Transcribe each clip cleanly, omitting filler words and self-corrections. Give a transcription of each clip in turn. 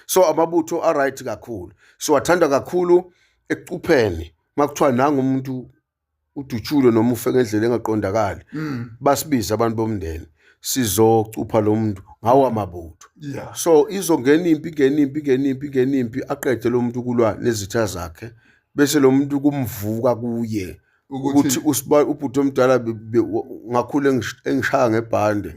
So amabutho a-right kakhulu, siwathanda kakhulu ekucupheni makuthiwa nangu umuntu udutshulwe noma ufe ngendlela engaqondakali, basibize abantu bomndeni sizocupha lo muntu ngawo amabutho. So izongena impi, ingena impi, ingena impi, ingena impi, aqede lo muntu kulwa nezitha zakhe, bese lo muntu kumvuka kuye ukuthi ubhuti omdala ngakhula engishaya ngebhande,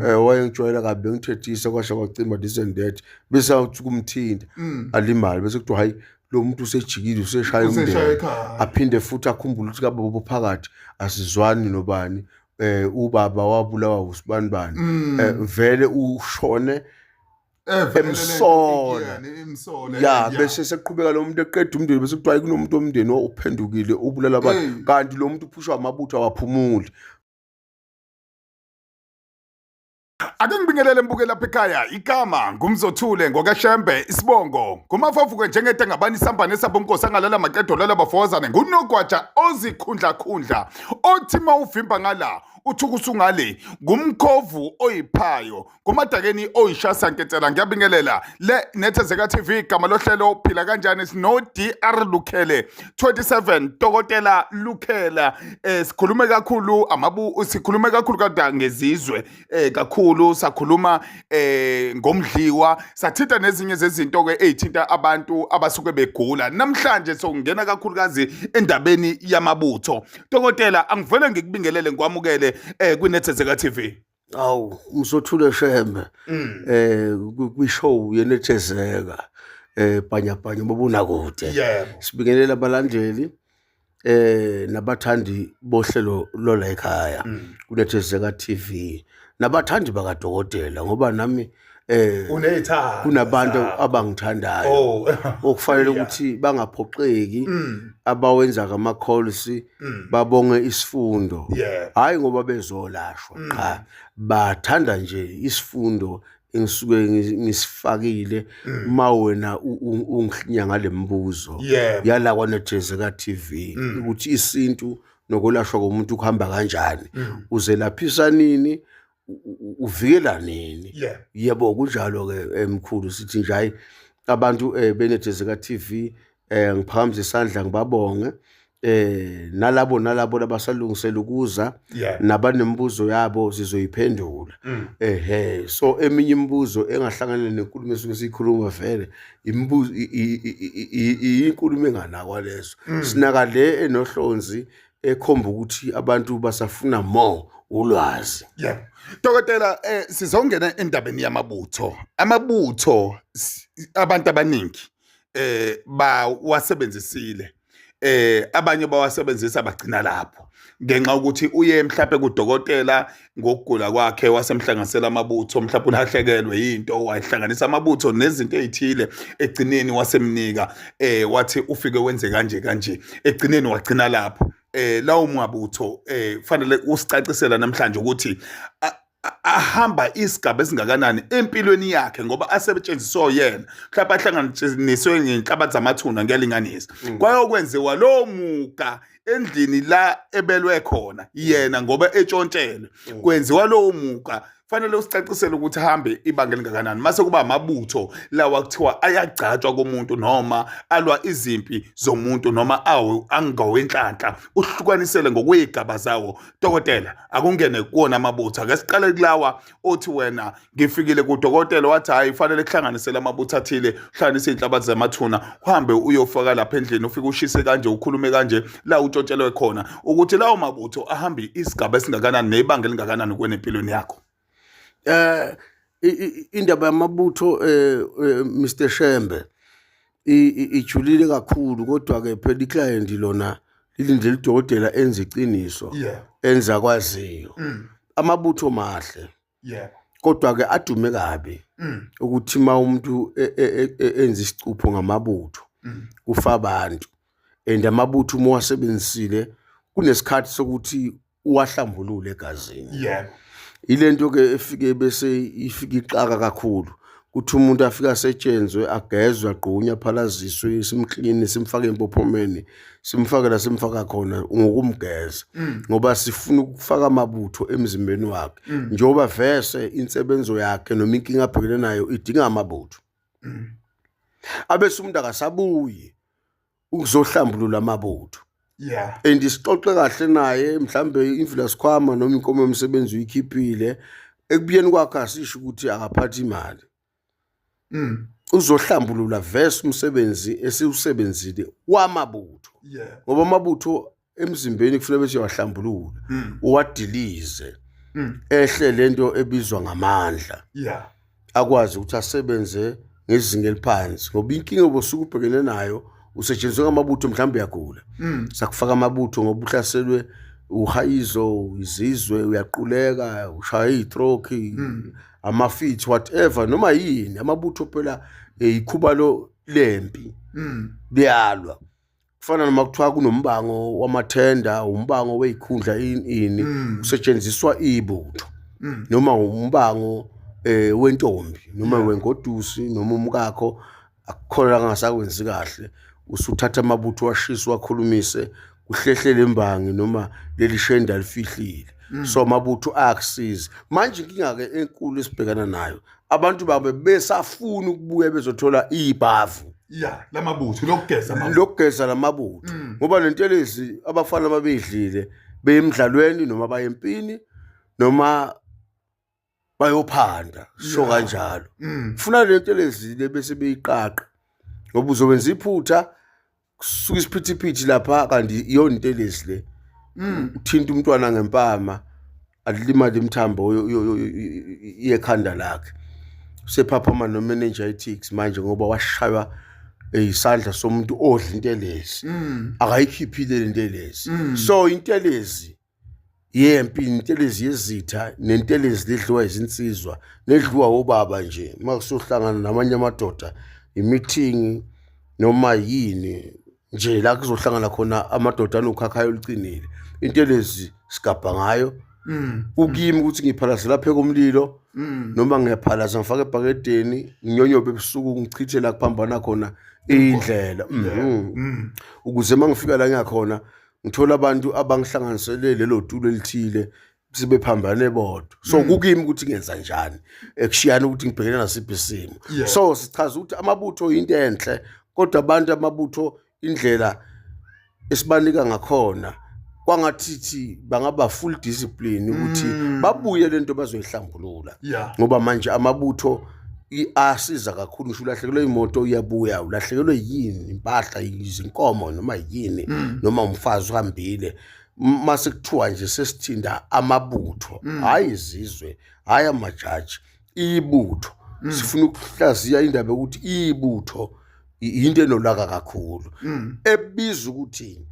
wayengijwayela kabi, bengithethisa kwasha kwacima, this and that, bese awuthi kumthinta alimale, bese kuthiwa hayi, lo muntu usejikile, useshaya umndeni. Aphinde futhi akhumbule ukuthi kababa phakathi asizwani nobani, ubaba wabulawa usibanibani, vele ushone emsola ya, bese seqhubeka lo muntu eqeda umndeni, bese kuthiwa kunomuntu omndeni uphendukile ubulala abantu, kanti lo muntu uphushwa amabutho awaphumuli. Ake ngibingelele mbuke lapha ekhaya, igama ngumzothule ngokaShembe, isibongo ngumafavuke njengede ngabani isambane sabonkosi angalala maqedo lala bafowazane, ngunogwaja ozikhundlakhundla othi mawuvimba ngala uthuka usungale, ngumkhovu oyiphayo ngumadakeni oyishasa nketsela. Ngiyabingelela le Nethezeka TV, igama lohlelo Phila Kanjani, sino DR Lukhele 27, Dokotela Lukhela. Sikhulume kakhulu amabu, sikhulume kakhulu kodwa ngezizwe, kakhulu sakhuluma ngomdliwa, sathinta nezinye zezinto ke ezithinta abantu abasuke begula. Namhlanje sokungena kakhulukazi endabeni yamabutho. Dokotela, angivele ngikubingelele ngikwamukele kwiNethezeka TV. Awu, Msothule Shembe, kwi-show yeNethezeka, bhanya bhanya mabonakude. Sibingelela abalandeli nabathandi bohlelo lola ekhaya kuNethezeka TV, nabathandi bakadokotela, ngoba nami Uney'thando kunabantu zakho. Abangithandayo okufanele ukuthi bangaphoxeki, abawenza ama calls, babonge isifundo, hayi ngoba bezolashwa qha, bathanda nje isifundo engisuke ngisifakile uma wena ungihlinya ngale mbuzo yala kwaNethezeka TV, ukuthi isintu nokwelashwa komuntu kuhamba kanjani, uzelaphisa nini, uvikela nini. Yebo, kunjalo ke emkhulu, sithi nje hayi, abantu beNethezeka TV, ngiphakamisa isandla ngibabonge, nalabo nalabo labasalungisela ukuza nabanembuzo yabo sizoyiphendula. Ehe, so eminye imibuzo engahlangana nenkulumo esuke siyikhuluma vele imibuzo inkulumo enganakwa lezo, sinaka le enohlonzi ekhomba ukuthi abantu basafuna more ulwazi. Yeah. Dokotela, sizongena endabeni yamabutho. Amabutho abantu abaningi bawasebenzisile. Abanye bawasebenzisa bagcina lapho ngenxa ukuthi uye mhlawumbe kudokotela ngokugula kwakhe wasemhlanganisela amabutho, mhlawumbe ulahlekelwe yinto, wahlanganisa amabutho nezinto ezithile, egcineni wasemnika, wathi ufike wenze kanje kanje, egcineni wagcina lapho. Lawo mabutho fanele usicacisela namhlanje ukuthi ahamba isigaba esingakanani empilweni yakhe, ngoba asetshenziswa yena, mhlawumbe ahlanganiswe ngenhlabathi zamathuna, ngiyalinganisa, kwayokwenziwa lo muga endlini la ebelwe khona yena ngoba etshontshelwe, kwenziwa lowo muga. Fanele usicacisele ukuthi hambe ibanga elingakanani mase kuba amabutho lawa kuthiwa ayagcatshwa komuntu noma alwa izimpi zomuntu noma awo angawenhlanhla, uhlukanisele ngokwey'gaba zawo. Dokotela, akungene kuwona amabutho. Ake siqale kulawa othi wena ngifikile kudokotela wathi hhayi, kufanele kuhlanganisele amabutho athile, uhlanganise iy'nhlabathi zamathuna, uhambe uyofaka lapha endlini, ufike ushise kanje, ukhulume kanje la utshontshelwe khona, ukuthi lawo mabutho ahambe isigaba esingakanani nebanga elingakanani kwenempilweni yakho. Indaba yamabutho, Mr Shembe, ijulile kakhulu, kodwa ke phela iclient lona lilindele udokotela enze iqiniso, enza kwaziyo. Amabutho mahle, kodwa ke adume kabi ukuthi uma umuntu enza isicupho ngamabutho kufa abantu, and amabutho uma uwasebenzisile kunesikhathi sokuthi uwahlambulule egazini. Ilento ke efike bese ifika ixaka kakhulu kuthi umuntu afike asetshenzwe, agezwe, agqunywe, aphalaziswe, simkline, simfake empophomeni, simfake la simfaka khona ngokumgeza, ngoba sifuna ukufaka amabutho emzimbeni wakhe, njengoba vese insebenzo yakhe noma inkinga abhekene nayo idinga amabutho. Abese umuntu akasabuyi ukuzohlambulula amabutho. And sixoxe kahle naye, mhlambe imvula sikhwama noma inkomo yomsebenzi uyikhiphile. Ekubuyeni kwakhe asisho ukuthi akaphathi imali. Uzohlambulula vese umsebenzi esiwusebenzile wamabutho. Ngoba amabutho emzimbeni kufanele bese uyawahlambulula, uwadilize, ehle lento ebizwa ngamandla. Akwazi ukuthi asebenze ngezinga eliphansi, ngoba inkinga obusuke ubhekene nayo usetshenziswe ngamabutho, mhlawumbe uyagula. Sakufaka amabutho ngoba uhlaselwe uhayizo, izizwe, uyaquleka, ushaya i-stroke, ama-fit, whatever, noma yini. Amabutho phela ikhubalo lempi, liyalwa. Kufana noma kuthiwa kunombango wamathenda, umbango weyikhundla, ini, kusetshenziswa ibutho, noma umbango wentombi noma wengodusi noma umkakho akukhona angasakwenzi kahle, usuthatha amabutho washiswa, wakhulumise, kuhlehlele imbangi noma leli shenda lifihlile. So amabutho ayakusiza. Manje inkinga ke enkulu esibhekana nayo, abantu babe besafuna ukubuya bezothola ibhavu. Yeah, lamabutho lokugeza amabutho. Lokugeza lamabutho, ngoba lentelezi abafana babedlile beyemidlalweni noma bayempini noma bayophanda, so kanjalo. Funa lentelezi le bese beyiqaqa, ngoba uzowenza iphutha kusuka isiphithiphithi lapha, kanti iyona intelezi le. Uthinta umntwana ngempama, alimale imithambo yekhanda lakhe, usephaphama no-meningitis manje, ngoba washaywa isandla somuntu odla intelezi, akayikhiphile le ntelezi. So intelezi yempi, intelezi yezitha, nentelezi ledliwa izinsizwa nedliwa obaba nje uma kusohlangana namanye amadoda, i-meeting noma yini nje la kuzohlangana khona amadoda anokhakhayo oluqinile, intelezi sigabha ngayo. Kukimi ukuthi ngiphalazela pheka umlilo noma ngiyaphalaza ngifake ebhakedeni, nginyonyobe ebusuku, ngichithe la kuphambana khona indlela, ukuze uma ngifika la ngiyakhona ngithola abantu abangihlanganisele lelo tulo elithile sibephambane bodwa. So kukimi ukuthi ngenza njani ekushiyana ukuthi ngibhekene nasiphi isimo. So sichaza ukuthi amabutho into enhle, kodwa abantu amabutho indlela esibanika ngakhona kwangathithi bangaba full discipline ukuthi babuye lento bazoyihlambulula. Ngoba manje amabutho asiza kakhulu. Ngisho ulahlekelwe imoto iyabuya, ulahlekelwe yini, impahla, izinkomo noma yini, noma umfazi uhambile, mase kuthiwa nje sesithinda amabutho, hayi izizwe, hayi amajaji, ibutho. Sifuna ukuhlaziya indaba yokuthi ibutho into enolaka kakhulu, ebiza ukuthi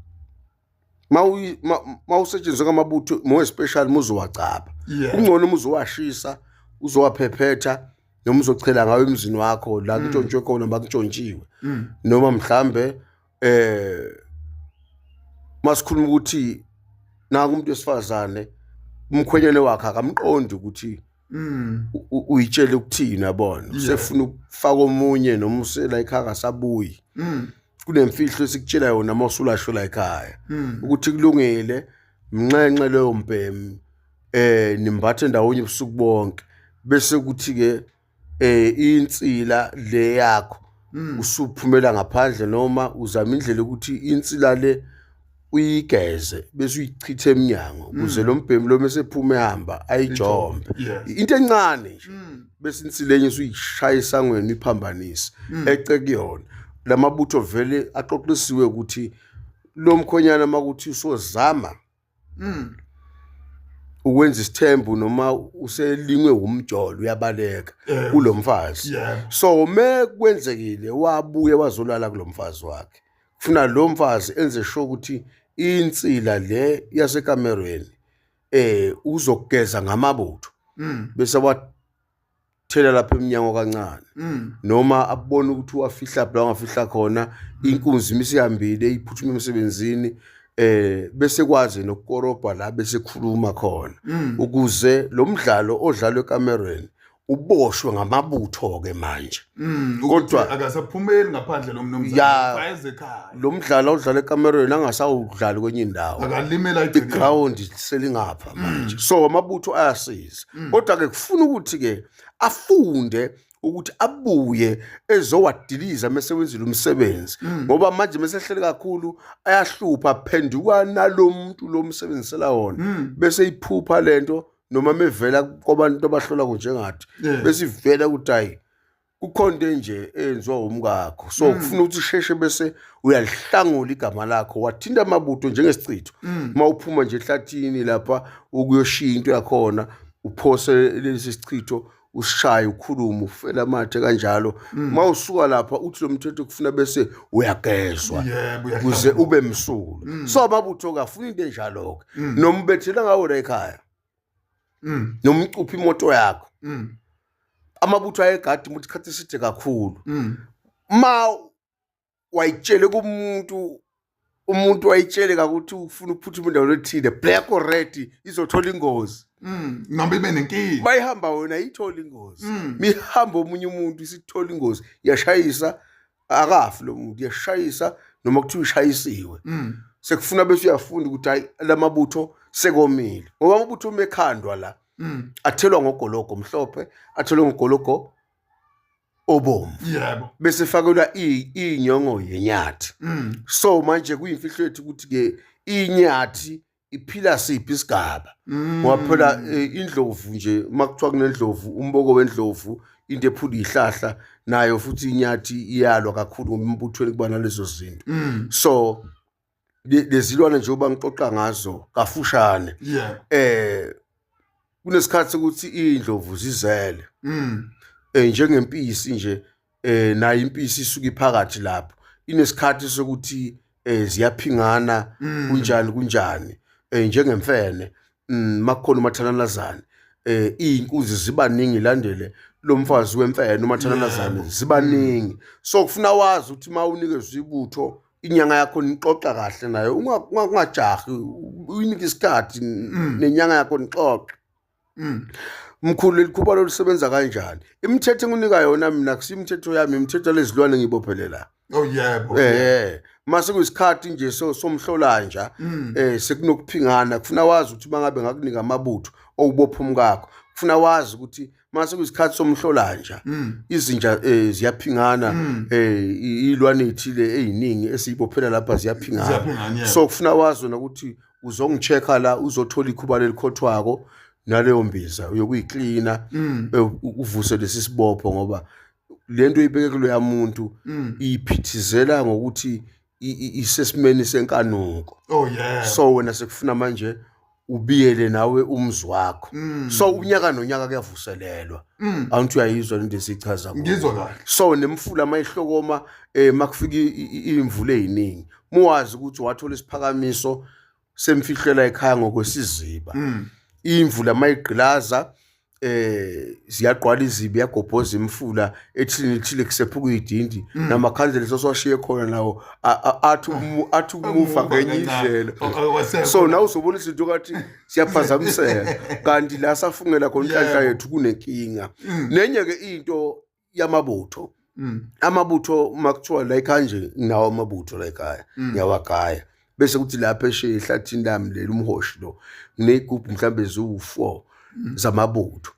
mawusetshenziswa ngamabutho, more especially muzowacapha, kungcono uma uzowashisa, uzowaphephetha noma uzochela ngawo emzini wakho la kuntshontshwe khona, bakutshontshiwe, noma mhlambe masikhuluma ukuthi naku umuntu wesifazane umkhwenyane wakhe akamqondi ukuthi uyitshele ukuthini, yabona, usefuna ukufaka omunye noma usela ekhaya akasabuyi. Kunemfihlo esikutshela yona uma usulasho la ekhaya ukuthi kulungile, mnxenxe leyo mbhemi, nimbathe ndawonye ubusuku bonke, bese kuthi ke insila le yakho usuphumela ngaphandle noma uzama indlela ukuthi insila le uyigeze bese uyichithe eminyango, ukuze lo mbhemi lo mase ephuma ehamba ayijombe. Into encane nje, bese insila enye usuyishaya esangweni, iphambanise ece kuyona. Lamabutho vele axoxisiwe ukuthi lo mkhonyana makuthi usozama ukwenza isithembu noma uselingwe umjolo, uyabaleka kulomfazi. So me kwenzekile wabuye wazolala kulomfazi wakhe, kufuna lo mfazi enze sure ukuthi insila le yasekamerweni uzokugeza ngamabutho, bese wathela lapha eminyango kancane, noma abone ukuthi wafihla la wangafihla khona inkunzi imisihambile iphuthume emsebenzini, bese kwazi nokukorobha la bese khuluma khona, ukuze lo mdlalo odlalwa ekamerweni uboshwe ngamabutho ke manje. Kodwa akasaphumeli ngaphandle lo mnumzane, wayeze ekhaya. Lo mdlalo odlala ekamerweni angasawudlali kwenye indawo. Akalimela. I-ground selingapha manje. So amabutho ayasiza, kodwa ke kufuna ukuthi ke afunde. Ukuthi abuye ezowadiliza mesewenzile umsebenzi, ngoba manje mesehlele kakhulu ayahlupha, phenduka nalomuntu lo msebenzisela wona, bese iphupha lento noma mevela kwabantu abahlola njengathi, bese ivela ukuthi hayi, kukhona into enje eyenziwa umkakho. So kufuna ukuthi usheshe bese uyalihlangula igama lakho, wathinta amabutho njengesichitho. Uma uphuma nje ehlathini lapha ukuyoshiya into yakhona, uphose lesi sichitho, usishaye, ukhulume, ufela amathe kanjalo. Uma usuka lapha uthi lo mthetho kufuna bese uyagezwa Yebo. Kuze ube msulwa. So amabutho kafuna into enjalo-ke, noma ubethela ngawo la ekhaya, noma ucupha imoto yakho. Amabutho ayegada umuntu isikhathi eside kakhulu. Ma wayitshele kumuntu, umuntu wayitshele kakuthi ufuna ukuphuthuma endaweni ethile, black or red, izothola ingozi. Noma ibe nenkinga. Bayihamba wena ayithola ingozi. Mihamba omunye umuntu isithola ingozi, yashayisa, akafi lo muntu, yashayisa noma kuthiwa ishayisiwe. Sekufuna bese uyafunda ukuthi hayi, lamabutho sekomile, ngoba amabutho uma ekhandwa la athelwa ngogologo omhlophe, athelwe ngogologo obomvu, bese fakelwa inyongo yenyathi. So manje kuyimfihlo yethu ukuthi ke inyathi iphila siphi isigaba, ngoba phela indlovu nje, makuthiwa kunendlovu, umboko wendlovu, into ephula ihlahla, nayo futhi inyathi iyalwa kakhulu, ngoba embuthweni kuba nalezo zinto. So lezilwane njengoba ngixoxa ngazo kafushane, kunesikhathi sokuthi iy'ndlovu zizele. Njengempisi nje, nayo impisi isuka iphakathi lapho, inesikhathi sokuthi ziyaphingana. Kunjani kunjani, njengemfene, makukhona umathananazane, iy'nkunzi zibaningi, ilandele lo mfazi wemfene umathananazane. Zibaningi, so kufuna wazi ukuthi uma unikezwe ibutho, inyanga yakho nixoxa kahle nayo, ungajahi, uyinike isikhathi nenyanga yakho nixoxe. Mkhulu, leli khuba lisebenza kanjani? Imithetho engunika yona mina akusiyo imithetho yami, imithetho lezilwane ngiyibophelela. Oh yebo. Mase kuyisikhathi nje somhlolanja, sekunokuphingana, kufuna wazi ukuthi mangabe ngakunika amabutho owubopha umkakho, kufuna wazi ukuthi mase kuyisikhathi somhlolanja, izinja ziyaphingana, ilwane ethile eziningi esiyibophela lapha ziyaphingana. Ziyaphingana, yebo. So kufuna wazi wena ukuthi uzongi-check-a la, uzothola ikhuba lelikhothwako naleyo mbiza uyokuyiklina, uvuse lesi sibopho, ngoba lento oyibeke kuloya muntu iphithizela ngokuthi isesimeni senkanuko. Oh yeah. So wena sekufuna manje ubiyele nawe umuzi wakho. So unyaka nonyaka kuyavuselelwa. Awunti uyayizwa lento esichaza kuyo? Ngizwa kahle. So nemfula mayihlokoma, makufika imvula eziningi, muwazi ukuthi wathola isiphakamiso semfihlela ekhaya ngokwesiziba. Imvula mayigqilaza, ziyagqwala izibi, yagobhoza imfula ethile nethile, kusephuka idindi, namakhandlela sosiwashiye khona nawo athi ukumuva ngenye indlela. So nawe uzobona izinto kathi siyaphazamiseka, kanti la safungela khona inhlanhla yethu kunenkinga. Nenye ke into yamabutho, amabutho makuthiwa la ekhaya nje nginawo amabutho la ekhaya, ngiyawagaya, bese kuthi lapha eshiye ehlathini lami leli umhoshi lo, nginey'gubhu mhlawumbe ziwu-4 zamabutho.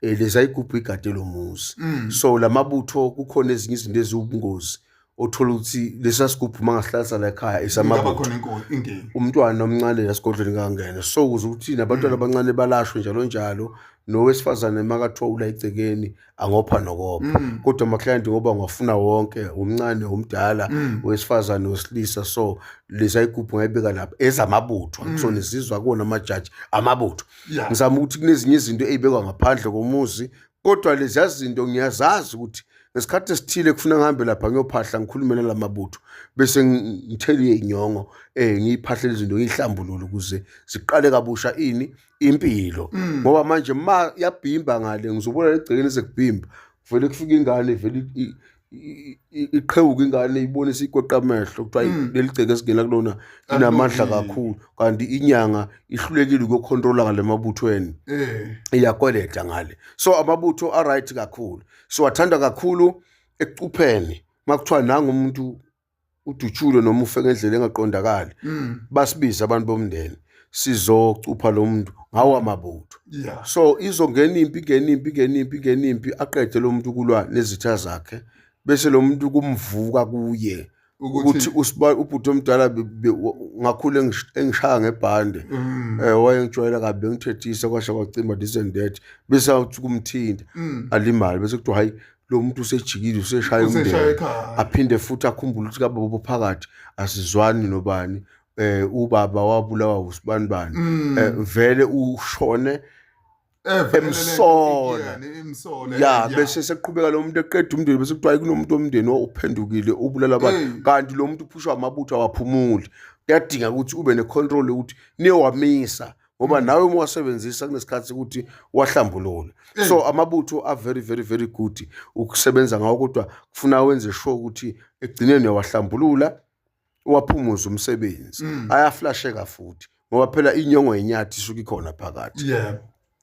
Leza igubhu igade lomuzi. So lamabutho kukhona ezinye izinto eziwubungozi othola ukuthi lesa sigubhu mangasihlala la ekhaya Ingaba esamabutho, khona inkinga. Umntwana omncane lasigodlweni kangena, so ukuze ukuthi nabantwana abancane balashwe njalo njalo, nowesifazane makathiwa ula egcekeni angopha nokopha. Kodwa ama-client ngoba ngiwafuna wonke, umncane, umdala, wesifazane, wesilisa, so leza igubhu ngayibeka lapha ezamabutho, akusona izizwa kuwona amajaji amabutho. Ngizama ukuthi kunezinye izinto ey'bekwa ngaphandle komuzi, kodwa leziya zinto ngiyazazi ukuthi ngesikhathi esithile kufuna ngihambe lapha ngiyophahla, ngikhulume nala mabutho, bese ngithele iy'nyongo, ngiyiphahlele izinto, ngiyihlambulule ukuze ziqale kabusha ini impilo. Ngoba manje ma yabhimba ngale, ngizobona legcekeni sekubhimba, vele kufika ingane, vele iqhewuka ingane, ibone isigoqa amehlo, kuthiwa leli gceke esingena kulona linamandla Alungile. kakhulu, kanti inyanga ihlulekile ukuyokhontrola ngale mabuthweni. Iyakweleta ngale. So amabutho a-right kakhulu, siwathanda kakhulu ekucupheni makuthiwa nangu umuntu udutshulwe noma ufe ngendlela engaqondakali. Basibize abantu bomndeni. Sizocupha lo muntu ngawo amabutho. So izongena impi, ingena impi, ingena impi, ingena impi, aqede lo muntu kulwa nezitha zakhe, bese lo muntu kumvuka kuye ukuthi ubhuti omdala ngakhula engishaya ngebhande, wayengijwayela kabi, bengithethisa kwasha kwacima, this and that, bese awuthi kumthinta alimale, bese kuthiwa hayi, lo muntu usejikile, useshaya Useshaya umndeni. Ekhaya. Aphinde futhi akhumbule ukuthi kababa phakathi asizwani nobani, ubaba wabulawa usibanibani, vele ushone Vele lento emsola. ikuyena, imsola. Ya, bese seqhubeka lo muntu eqeda umndeni, bese kuthiwa kunomuntu womndeni uphendukile, ubulala abantu. Kanti lo muntu uphushwa amabutho, awaphumuli. Kuyadinga ukuthi ube ne-control yokuthi niyowamisa, ngoba nawe uma wasebenzisa kunesikhathi ukuthi wahlambulule. So amabutho are very, very, very good ukusebenza ngawo, kodwa kufuna wenze sure ukuthi ekugcineni uyawahlambulula, uwaphumuze umsebenzi. Ayaflasheka futhi, ngoba phela inyongo yenyathi isuke ikhona phakathi.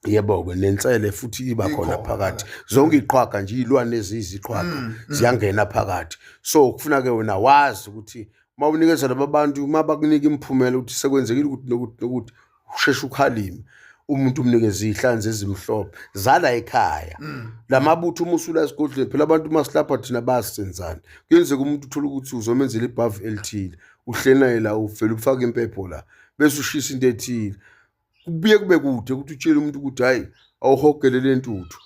Yebo-ke, nensele futhi iba khona Ikhona. phakathi. Zonke iqhwaga nje, iy'lwane eziyiziqhwaga ziyangena phakathi. So kufuna-ke wena wazi ukuthi uma unikeza laba bantu, uma bakunika imiphumela ukuthi sekwenzekile ukuthi nokuthi nokuthi, usheshe ukhalime umuntu, umnikeze iy'hlanzi ezimhlophe zala ekhaya. La mabutho uma usula esigodlweni, phela abantu uma silapha thina bayasenzani, kuyenzeka umuntu uthole ukuthi uzomenzela ibhavu elithile, uhleli naye la, uvele ufake impepho la, bese ushisa into ethile. Kubuye kube kude ukuthi utshele umuntu ukuthi hhayi, awuhogele le ntuthu.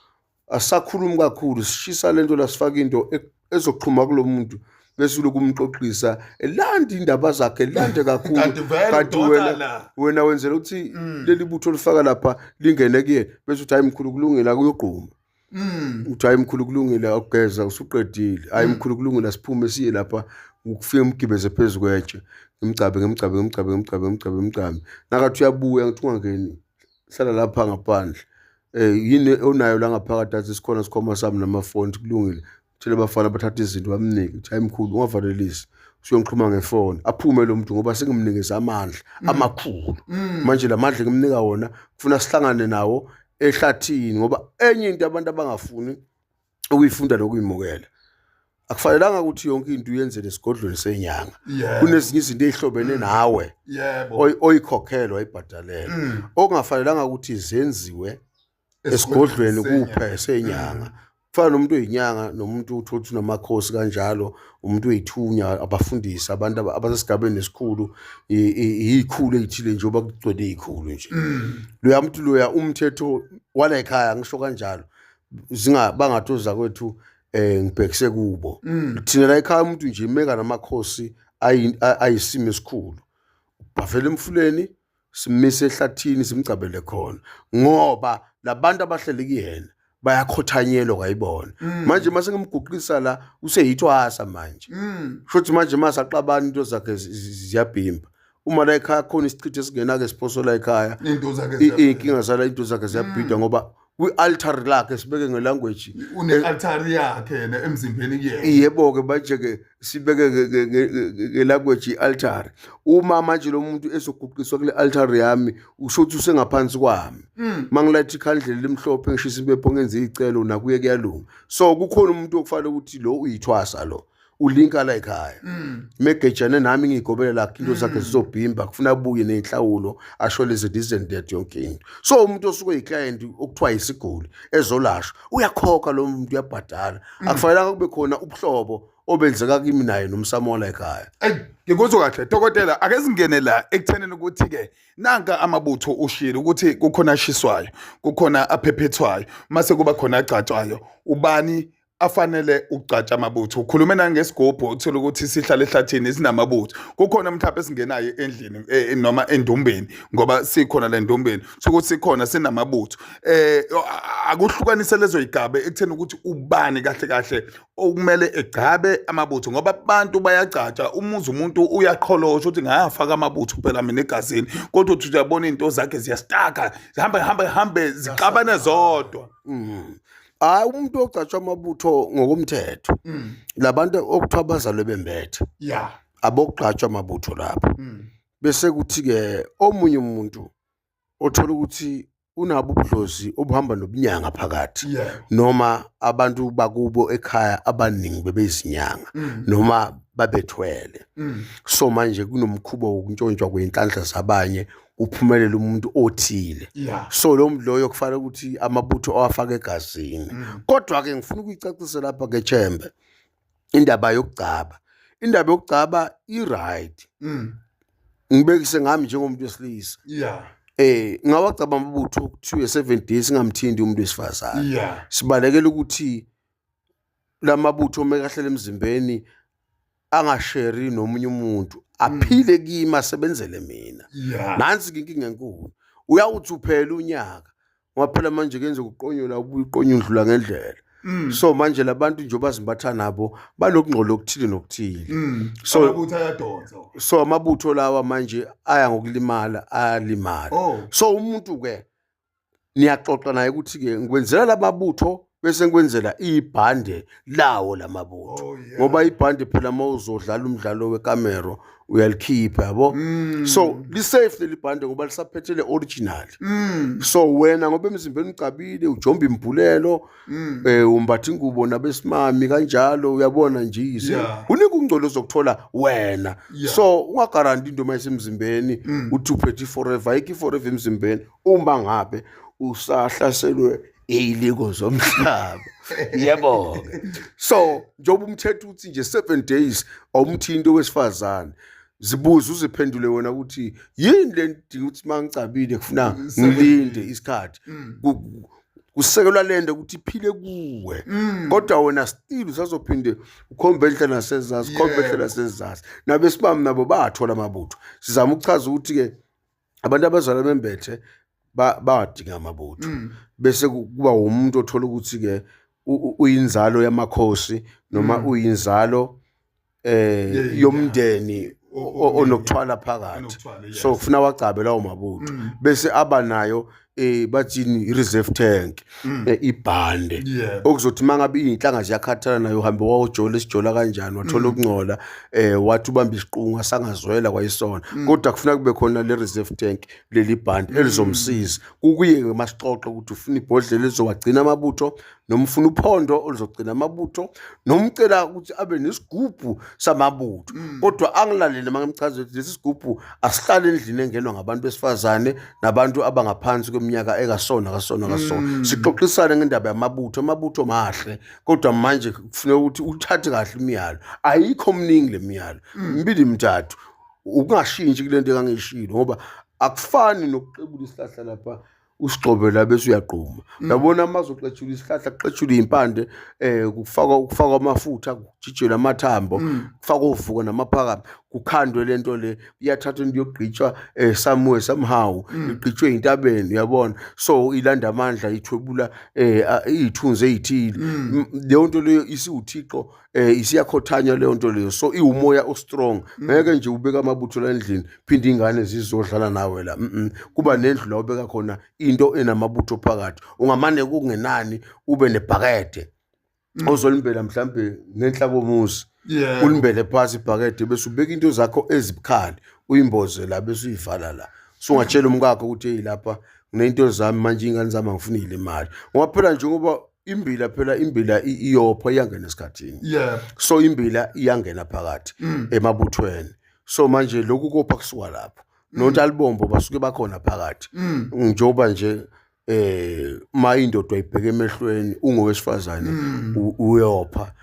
Asakhulumi kakhulu, sishisa lento la, sifake into ezoxhuma kulo muntu, bese uloku umxoxisa, elande indaba zakhe, elande kakhulu. Kanti vele Kanti udonsa wena la. wena wenzela ukuthi leli butho olifaka lapha lingene kuye, bese uthi hayi mkhulu, kulungile, akuyogquma. Uthi hayi mkhulu, kulungile, akugeza usuqedile. Hayi mkhulu, kulungile, asiphume siye lapha. Ukufika umgibeze phezu kwetshe, ngimgcabe, ngimgcabe, ngimgcabe, ngimgcabe, ngimgcabe, ngimgcabe. Nakathi uyabuya, ngithi ungangeni, hlala lapha ngaphandle. Yini onayo la ngaphakathi? Athi sikhona sikhwama sami namafoni. Kulungile, thele abafana bathatha izinto, bamnike. Uthi hayi mkhulu, ungavalelisi, usuyongixhuma ngefoni. Aphume lo muntu, ngoba sengimnikeza amandla amakhulu. Manje la mandla ngimnika wona, kufuna sihlangane nawo ehlathini, ngoba enye into abantu abangafuni ukuyifunda nokuyimukela, akufanelanga ukuthi yonke into uyenzele esigodlweni senyanga. Kunezinye izinto ey'hlobene nawe oyikhokhelwa, oyibhadalela, okungafanelanga ukuthi zenziwe esigodlweni kuphe senyanga. Kufana nomuntu oyinyanga nomuntu uthola ukuthi unamakhosi kanjalo, umuntu oyithunya, abafundisi, abantu abasesigabeni esikhulu, iyikhulu ey'thile, njengoba kugcwele iy'khulu nje. Loya muntu loya, umthetho wala ekhaya, ngisho kanjalo, zinga bangathi ozakwethu, ngibhekise kubo. Thina la ekhaya umuntu nje imeka namakhosi ayisimo esikhulu, bhavela emfuleni, simise ehlathini, simgcabele khona, ngoba labantu abahleli kuyena bayakhothanyelwa kwayibona. Manje mase ngimguqisa la, useyithwasa manje. Kusho manje mase axabana, into zakhe ziyabhimba. Uma la ekhaya khona isichitho esingena-ke siphoso la ekhaya, Into zakhe iy'nkinga zala, into zakhe ziyabhida, ngoba kwi-altar lakhe, sibeke nge-language Une-altari yakhe yena emzimbeni kuyena. Yebo-ke, manje-ke sibeke nge-language i-altar. Uma manje lo muntu ezoguqiswa kule altar yami, usho ukuthi usengaphansi kwami. Uma ngilayitha ikhandlela elimhlophe, ngishisa impepho, ngenze iy'celo, nakuye kuyalunga. So kukhona umuntu okufanele ukuthi lo uyithwasa, lo ulinka la ekhaya, megejane nami, ngiyigobele lakhe, into zakhe zizobhimba. Kufuna abuye ney'nhlawulo, asho lezi this and that, yonke into. So umuntu osuke yi-client, okuthiwa yisiguli ezolashwa, uyakhokha lo muntu, uyabhadala. Akufanelanga kube khona ubuhlobo obenzeka kimi naye nomsamo wala ekhaya. Eyi, ngikuzwa kahle dokotela. Ake singene la ekuthenini ukuthi-ke nanka amabutho, ushilo ukuthi kukhona ashiswayo, kukhona aphephethwayo, mase kuba khona agcatshwayo. Ubani afanele ukugcatsha amabutho? Ukhulume nangesigubhu, uthole ukuthi sihlala ehlathini sinamabutho, kukhona mhlawumbe esingenayo endlini, noma endumbeni, ngoba sikhona le ndumbeni sokuthi sikhona sinamabutho. Akuhlukanise lezo yigabe ekutheni ukuthi ubani kahle kahle okumele egcabe amabutho, ngoba abantu bayagcatsha umuzi, umuntu uyaqholosha ukuthi ngayafaka amabutho phela mina egazini, kodwa uthi uyabona iy'nto zakhe ziyastaka, zihambe hambe hambe, zixabane zodwa. Hayi, umuntu ogcatshwa amabutho ngokomthetho, labantu okuthiwa bazalwe bembethe, abokugcatshwa amabutho lapho. Bese kuthi-ke omunye umuntu othola ukuthi unabo ubudlozi obuhamba nobunyanga phakathi, noma abantu bakubo ekhaya abaningi bebeyizinyanga, noma babethwele. So manje kunomkhuba wokuntshontshwa kwey'nhlanhla zabanye. Uphumelele umuntu othile. So lo muntu loyo kufanele ukuthi amabutho awafake egazini. Kodwa ke ngifuna ukuyicacisa lapha ke Chembe indaba yokugcaba. Indaba yokugcaba i-right. Ngibekise ngami njengomuntu wesilisa. Ngawagcaba amabutho kuthiwe 7 days singamthinti umuntu wesifazane. Sibalekela ukuthi lamabutho mekahlele emzimbeni angasheri nomunye umuntu, aphile kimi, asebenzele mina. Nansi ke inkinga enkulu. Uyawuthi uphela unyaka, ngoba phela manje kuyenza ukuqonywa ubuye uqonywe undlula ngendlela. So manje labantu nje bazimbatha nabo banokungcola okuthile nokuthile. So amabutho ayadonsa. So amabutho lawa manje aya ngokulimala, ayalimala. So umuntu ke niyaxoxa naye ukuthi ke ngikwenzela lamabutho bese ngikwenzela ibhande lawo lamabutho. Ngoba ibhande phela mawuzodlala umdlalo wekamero uyalikhipha, yabo. So li-safe leli bhande ngoba lisaphethe le original. So wena ngoba emzimbeni ucabile, ujomba imbhulelo, umbatha ingubo nabesimami kanjalo, uyabona nje yize. Kuningi ukungcola ozokuthola wena. So ungagaranti into mayisemzimbeni uthi uphethe forever, ayikho forever emzimbeni uma ngabe usahlaselwe iziliko zomhlaba. Yebo ke. So njengoba umthetho uthi nje 7 days awumthinto wesifazane, zibuze uziphendule wena ukuthi yini le ndinga ukuthi mangicabile kufuna ngilinde isikhathi. Kusekelwa lento ukuthi iphile kuwe. Kodwa wena still usazophinde ukhombe enhla nasezasi, ukhombe enhla nasezasi. Nabesimame nabo bathola amabutho. Sizama ukuchaza ukuthi ke abantu abazalwa bembethe bawadinga amabutho. Bese kuba umuntu othola ukuthi ke uyinzalo yamakhosi noma uyinzalo yomndeni onokuthwala phakathi. Onokuthwala, yes. So kufuna wagcabe lawo mabutho. Bese aba nayo bathini i-reserve tank, ibhande. Okuzothi mangabe iy'nhlanga ziyakhathala nayo uhambe wayojola isijola kanjani, wathola ukungcola, wathi ubamba isiqunga sangazwela kwayisona. Kodwa kufuna kube khona le reserve tank, leli bhande elizomsiza. Kukuye masixoxe ukuthi ufuna ibhodlela elizowagcina amabutho, noma ufuna uphondo oluzogcina amabutho, noma ucela ukuthi abe nesigubhu samabutho. Kodwa angilalele mangimchaza ukuthi lesi sigubhu asihlale endlini engenwa ngabantu besifazane nabantu abangaphansi kweminyaka ekasona kasona kasona. Sixoxisane ngendaba yamabutho. Amabutho mahle, kodwa manje kufuneka ukuthi uthathe kahle imiyalo. Ayikho mningi le miyalo, mibili mithathu, ukungashintshi kule nto engangishilo, ngoba akufani nokuxebula isihlahla lapha usigxobe la bese uyagquma. Uyabona uma uzoxetshula isihlahla, kuxetshulwe impande, kufakwa amafutha, kujijelwe amathambo, kufakwa uvuko namaphakathi, kukhandwe lento le, iyathathwa into yokugqitshwa somewhere somehow, igqitshwe intabeni, uyabona. So ilanda amandla, ithwebula iy'thunzi ey'thile. Leyo nto leyo isiwuthixo, isiyakhothanya leyo nto leyo. So iwumoya o-strong. Ngeke nje ubeke amabutho la endlini phinde ingane zizodlala nawe la. Kuba nendlu la ubeka khona into enamabutho phakathi. Ungamane kungenani ube nebhakede ozolimbela mhlambe ngenhla komuzi. Ulimbele phansi ibhakede bese ubeka into zakho ezibukhali, uyimboze la bese uyivala la. So ungatshela umkakho ukuthi hey lapha nginento zami manje, ingane zami angifuni imali. Ngoba phela njengoba imbila phela imbila iyopha iyangena esikhathini. So imbila iyangena phakathi emabuthweni. So manje lokhu kopha kusuka lapho. Nontalibombo basuke bakhona phakathi. Njengoba nje ma indoda ayibheke emehlweni ungowesifazane uyopha.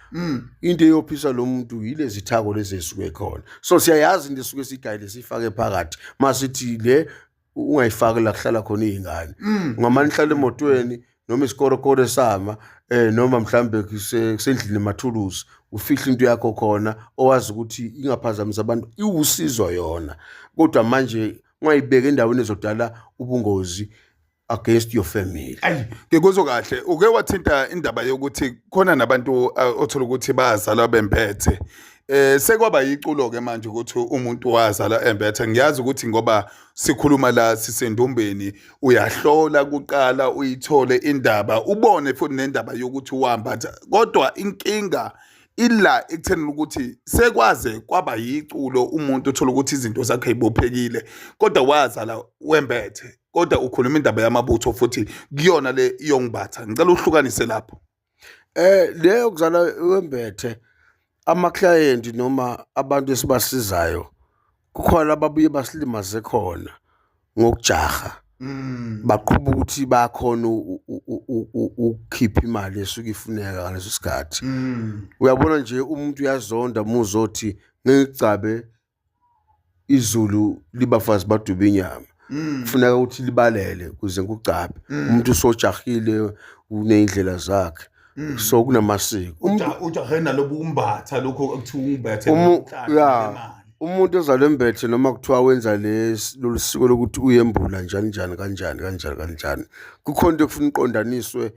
Into eyophisa lo muntu yilezi thako lezi esuke khona. So siyayazi into esuke sigayile sifake phakathi. Masithi le ungayifaki la kuhlala khona izingane. Ungamane uhlale emotweni noma isikorokoro sama noma mhlambe kusendlini emathulusi, ufihle into yakho khona owazi ukuthi ingaphazamisa abantu, iwusizo yona. Kodwa manje ungayibeka endaweni ezodala ubungozi against your family. Ayi, ngikuzwa kahle. Uke wathinta indaba yokuthi khona nabantu othola ukuthi bazalwa bemphethe. Sekwaba yiculo ke manje ukuthi umuntu wazalwa embethe. Ngiyazi ukuthi ngoba sikhuluma la sisendumbeni, uyahlola kuqala uyithole indaba, ubone futhi nendaba yokuthi wambatha. Kodwa inkinga ila ekutheni ukuthi sekwaze kwaba yiculo umuntu uthola ukuthi izinto zakhe ibophekile, kodwa wazala wembethe. Kodwa ukhuluma indaba yamabutho futhi kuyona le yongibatha. Ngicela uhlukanise lapho. Leyo kuzala wembethe, ama client noma abantu esibasizayo kukhona ababuye basilimaze khona. Ngokujaha baqhuba ukuthi bakhona ukukhipha imali esuke ifuneka ngaleso sikhathi. Uyabona nje, umuntu uyazonda muzothi ngigcabe izulu libafazi baduba inyama. Kufuneka ukuthi libalele ukuze ngikugcabe. Umuntu usojahile, uney'ndlela zakhe, so kunamasiko. Ujahe nalobu umbatha, lokho okuthiwa umbethe. Ya, umuntu ozalwe embethe noma kuthiwa wenza lolu siko lokuthi uyembula njani njani kanjani kanjani kanjani, kukhona into ekufuna iqondaniswe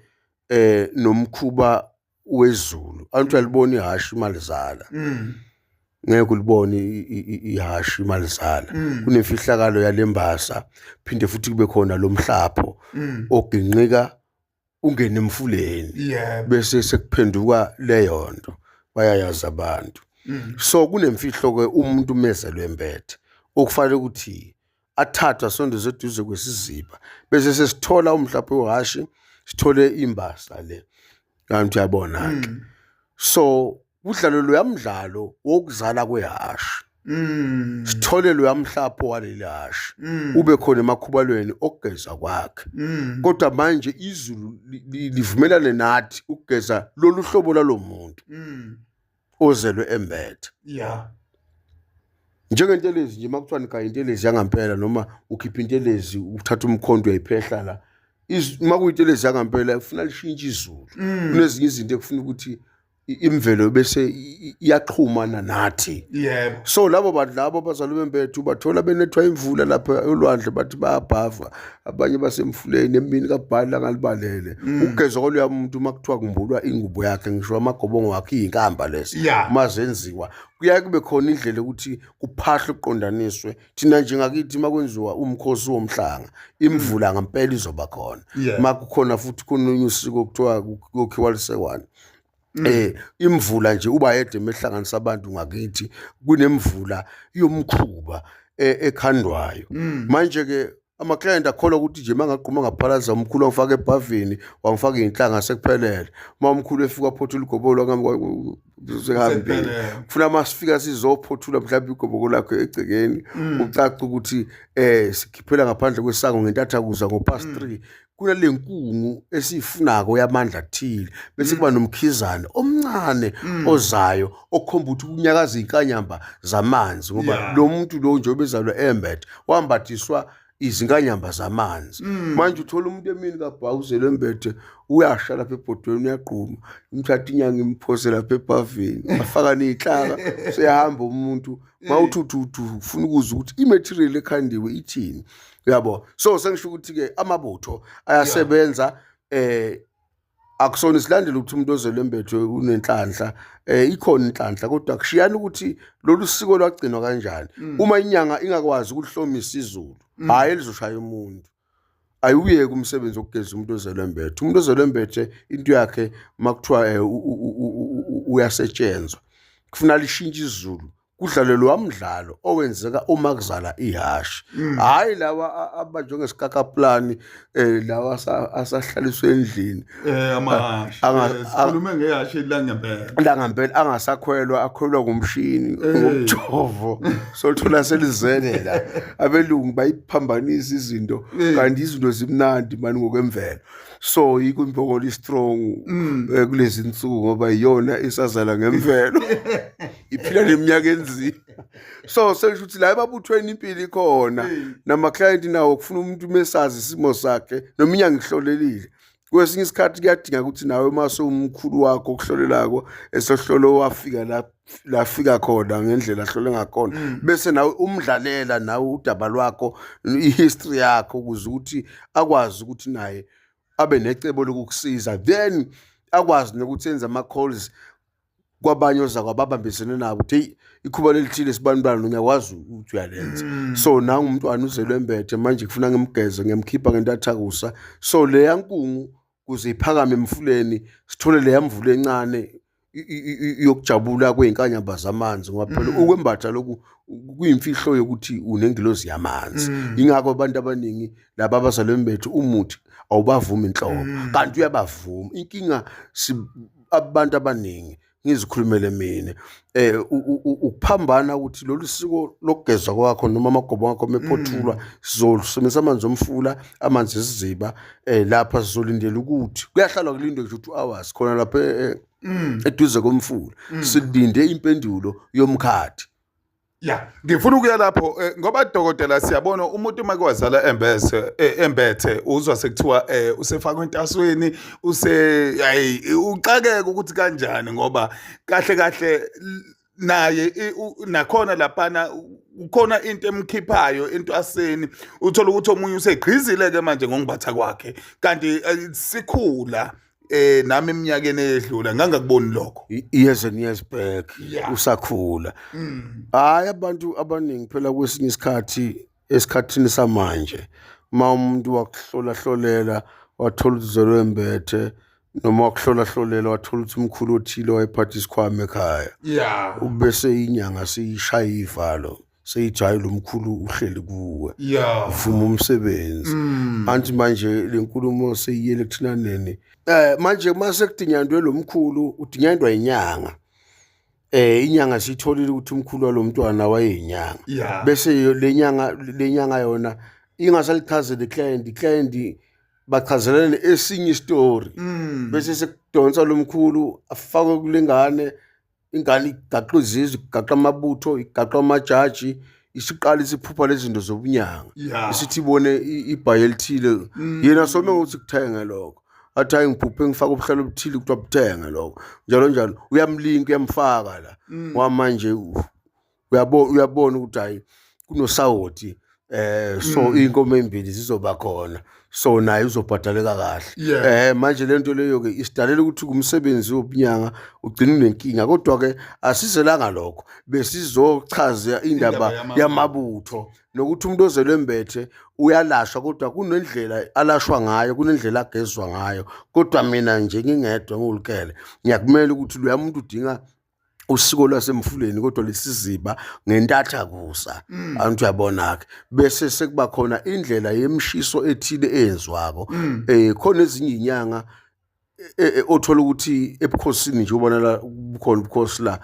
nomkhuba wezulu. Antu alibona ihashi malizala, ngeke ulibone ihashi malizala. Kunemfihlakalo yalembasa, phinde futhi kube khona lo mhlapho oginqika ungene emfuleni, bese sekuphenduka leyo nto, bayayazi abantu. So kunemfihlo ke umuntu umezelwe embethe okufanele ukuthi athathwe asondezwe eduze kwesiziba, bese sesithola umhlapho wehashi, sithole imbasa le. Kanti uyabona ke, so kudlalwe loya mdlalo wokuzala kwehashi, sithole loya mhlapho waleli hashi, ube khona emakhubalweni okugeza kwakhe. Kodwa manje izulu livumelane nathi ukugeza lolu hlobo lalo muntu ozelwe embethe. Njengentelezi nje, uma kuthiwa nigaya intelezi yangampela noma ukhipha intelezi, uthatha umkhonto uyayiphehla la, uma kuyintelezi yangampela kufuna lishintshe izulu. Kunezinye izinto ekufuna ukuthi imvelo bese iyaxhumana nathi. So labo bantu labo abazali bembethu bathola benethwa imvula lapha olwandle, bathi bayabhava, abanye basemfuleni emini kabhali langalibalele. Ukugezwa kwaloya muntu, uma kuthiwa kumbulwa ingubo yakhe, ngisho amagobongo wakhe, iyinkamba lezi. Uma zenziwa kuyaye kube khona indlela yokuthi kuphahlwe, kuqondaniswe. Thina nje ngakithi uma kwenziwa umkhosi womhlanga, imvula ngempela izoba khona. Uma kukhona futhi kununye usiko kuthiwa kokhiwa lisekwane, imvula nje uba yedwa emehlanganisa abantu ngakithi, kunemvula yomkhuba ekhandwayo. Manje ke ama-client akholwa ukuthi nje mangagquma ngaphalaza umkhulu, wangifaka ebhavini, wangifaka iy'nhlanga, sekuphelele. Uma umkhulu efika aphothula igobolo, sekuhambile. Sekuphelele. Kufuna uma sifika sizophothula mhlawumbe igoboko lakho egcekeni, ucace ukuthi sikhiphela ngaphandle kwesango ngentathakusa ngo-past 3, kunale nkungu esiyifunako yamandla athile, bese kuba nomkhizane omncane ozayo okhomba ukuthi kunyakaza izinkanyamba zamanzi, ngoba lo muntu lo nje obezalwa embethe wambathiswa izinkanyamba zamanzi. Manje uthola umuntu emini kabhawuzelo embethe, uyasha lapha ebhodweni, uyagquma, imthatha inyanga imphose lapha ebhavini, afaka ney'nhlaka, seyahamba umuntu. Mawuthi uthi uthi ufuna ukuzwa ukuthi i-material ekhandiwe ithini, uyabo. So sengisho ukuthi-ke amabutho ayasebenza. Akusona isilandela ukuthi umuntu ozelwe embethwe unenhlanhla. Ikhona inhlanhla, kodwa kushiyana ukuthi lolu siko lwagcinwa kanjani. Uma inyanga ingakwazi ukuhlomisa izulu, hhayi elizoshaya umuntu, ayiwuyeki umsebenzi wokugeza umuntu ozelwe embethe. Umuntu ozelwe embethe into yakhe uma kuthiwa uyasetshenzwa, kufuna lishintshe izulu, kudlalwe lowa mdlalo owenzeka uma kuzala ihashi, hhayi lawa abanjwe ngesikakaplani, lawa asahlaliswe endlini. Amahashi. Sikhulume ngehashi langempela. Langempela angasakhwelwa, akhwelwa ngumshini, ngomjovo, sothola selizele la. Abelungu bayiphambanisa izinto, kanti izinto zimnandi mani ngokwemvelo. So yikho imbongolo i-strong kulezi nsuku, ngoba iyona isazala ngemvelo, iphila neminyaka enzima. So sengisho ukuthi la emabuthweni impilo ikhona, nama-client nawo kufuna umuntu mesazi isimo sakhe noma inyanga ihlolelile. Kwesinye isikhathi kuyadinga ukuthi nawe uma sewumkhulu wakho okuhlolelako esohlolo wafika la lafika khona ngendlela ahlole ngakhona, bese nawe umdlalela nawe udaba lwakho, i-history yakho, ukuze ukuthi akwazi ukuthi naye abe necebo lokukusiza, then akwazi nokuthi enze ama-calls kwabanye ozakwabo ababambisene nabo ukuthi heyi, ikhuba lelithile sibanibani, ngiyakwazi ukuthi uyalenza. So nangu umntwana uzelwe embethe, manje kufuna ngimgeze, ngiyamkhipha ngentathakusa. So leya nkungu kuze iphakame emfuleni, sithole leya mvula encane yokujabula kwey'nkanyamba zamanzi, ngoba phela ukwembatha lokhu kuyimfihlo yokuthi unengilozi yamanzi. Yingakho abantu abaningi laba abazalwe embethe umuthi awubavumi inhlobo, kanti uyabavuma. Inkinga abantu abaningi Ngizikhulumele mina, ukuphambana ukuthi lolu siko lokugezwa kwakho noma amagobo akho mephothulwa, sizolusebenzisa amanzi omfula, amanzi esiziba. Lapha sizolindela ukuthi kuyahlalwa, kulindwe nje 2 hours khona lapha eduze komfula, silinde impendulo yomkhathi. Ya, ngifuna ukuya lapho, ngoba dokotela, siyabona umuntu uma kwazala embese, embethe, uzwa sekuthiwa usefakwe entasweni, use hayi, uxakeka ukuthi kanjani, ngoba kahle kahle naye nakhona laphana kukhona into emkhiphayo entwaseni. Uthola ukuthi omunye usegqizile ke manje ngokubatha kwakhe, kanti sikhula nami eminyakeni eyedlula ngangakuboni lokho. Years and years back, usakhula. Hayi, abantu abaningi phela kwesinye isikhathi, esikhathini samanje, ma umuntu wakuhlola hlolela wathola ukuthi uzelwe embethe, noma wakuhlola hlolela wathola ukuthi umkhulu othile wayephatha isikhwama ekhaya, ubese inyanga seyishaya ivalo, seyithi hayi, lo mkhulu uhleli kuwe, uvuma umsebenzi. Anti manje le nkulumo seyiyele ekuthinaneni. Manje mase kudinyandwe lo mkhulu, udinyandwa inyanga. Inyanga sitholile ukuthi umkhulu walomntwana wayeyinyanga. Bese le nyanga yona ingasalichazele client, client bachazelene esinye story. Bese sekudonsa lo mkhulu afakwe kulengane, ingane igaqa izizwe, igaqa amabutho, igaqa amajaji, isiqala isiphupha lezinto zobunyanga. Isithi ibone ibhayi elithile, yena some ukuthi kuthenge lokho, athi hayi, ngiphuphe ngifaka ubuhlalo obuthile, kuthiwa buthenge lokho, njalo njalo, uyamlinka, uyamfaka la. Wamanje uyabona ukuthi hayi, kunosawoti, so inkomo embili zizoba khona, so naye uzobhadaleka kahle. Manje lento leyo ke isidalela ukuthi kumsebenzi wobunyanga ugcina unenkinga, kodwa ke asizelanga lokho, besizochaza indaba Indaba yamabutho. yamabutho nokuthi umuntu ozelwe embethe uyalashwa, kodwa kunendlela alashwa ngayo, kunendlela agezwa ngayo. Kodwa mina nje ngingedwa ngiwuLukele, ngiyakumela ukuthi loya muntu udinga usiko lwasemfuleni, kodwa lesiziba ngentatha kusa. Anti uyabona-ke, bese sekuba khona indlela yemshiso ethile eyenziwako. Khona ezinye inyanga othola ukuthi ebukhosini nje, ubona la bukhona ubukhosi la,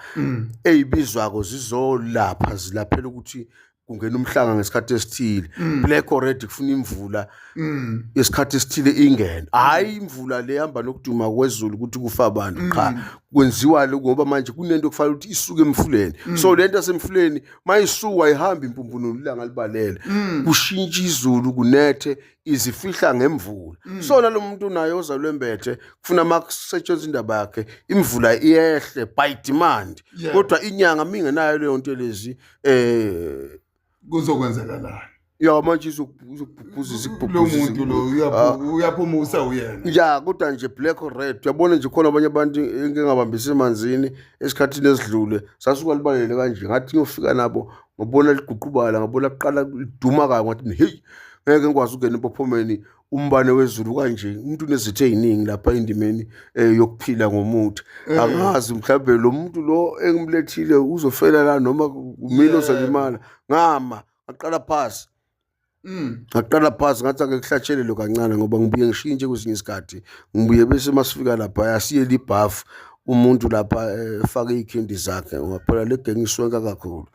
eyibizwako zizolapha, zilaphela ukuthi kungena umhlanga ngesikhathi esithile, black or red, kufuna imvula isikhathi esithile ingene, hayi imvula le hamba nokuduma kwezulu ukuthi kufa abantu, cha, kwenziwa lokhu ngoba manje kunento kufanele ukuthi isuke emfuleni. So lento yasemfuleni mayisuka ihamba impumpunu, ilanga libalele, kushintsha izulu, kunethe, izifihla ngemvula. So nalo muntu naye ozalwe embethe kufuna makusetshenziswa indaba yakhe, imvula iyehle by demand. Kodwa inyanga mingenayo leyo nto lezi Kuzokwenzakalani? Ya, manje izokubhubhuzisa. Lo Ikubhubhuzisa. muntu lo uyaphuma usawuyena. Ya, kodwa nje black or red, uyabona nje khona abanye abantu engike ngabambisa emanzini esikhathini esidlule, sasuka libalele kanje, ngathi ngiyofika nabo ngabona liguqubala, ngabona kuqala liduma kabi, ngathi hey, ngeke ngikwazi ukungena empophomeni umbane wezulu kanje. Umuntu unezitho ey'ningi lapha endimeni yokuphila ngomuthi. Angazi mhlawumbe lo muntu lo engimlethile uzofela la noma kumina ozolimala. Ngama ngaqala phasi. Ngaqala phasi, ngathi ake kuhlatshelelwe kancane, ngoba ngibuye ngishintshe kwesinye isikhathi, ngibuye bese masifika lapha asiyele ibhafu, umuntu lapha efake iy'khindi zakhe, ngoba phela le genge iswenka kakhulu.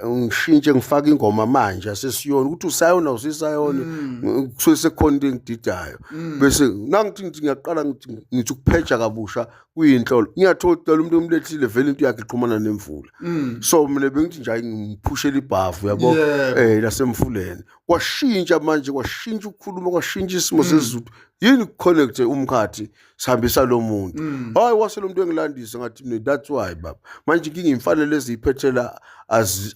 Ngishintshe, ngifake ingoma manje asesiyona ukuthi usayona, usisayona, kusuke sekukhona into engididayo. Bese nangithi ngithi ngiyaqala, ngithi ukupheja kabusha kuyinhlolo, ngiyathola ukuthi lo muntu omlethile vele into yakhe ixhumana nemvula. So mina bengithi nje hayi, ngiphushela ibhavu, yabo, lasemfuleni. Kwashintsha manje, kwashintsha ukukhuluma, kwashintsha isimo sezulu, yini connect umkhathi, sihambisa lo muntu. Hayi, wase lo muntu engilandisa, ngathi mina that's why baba, manje inkinga imfanelo eziyiphethela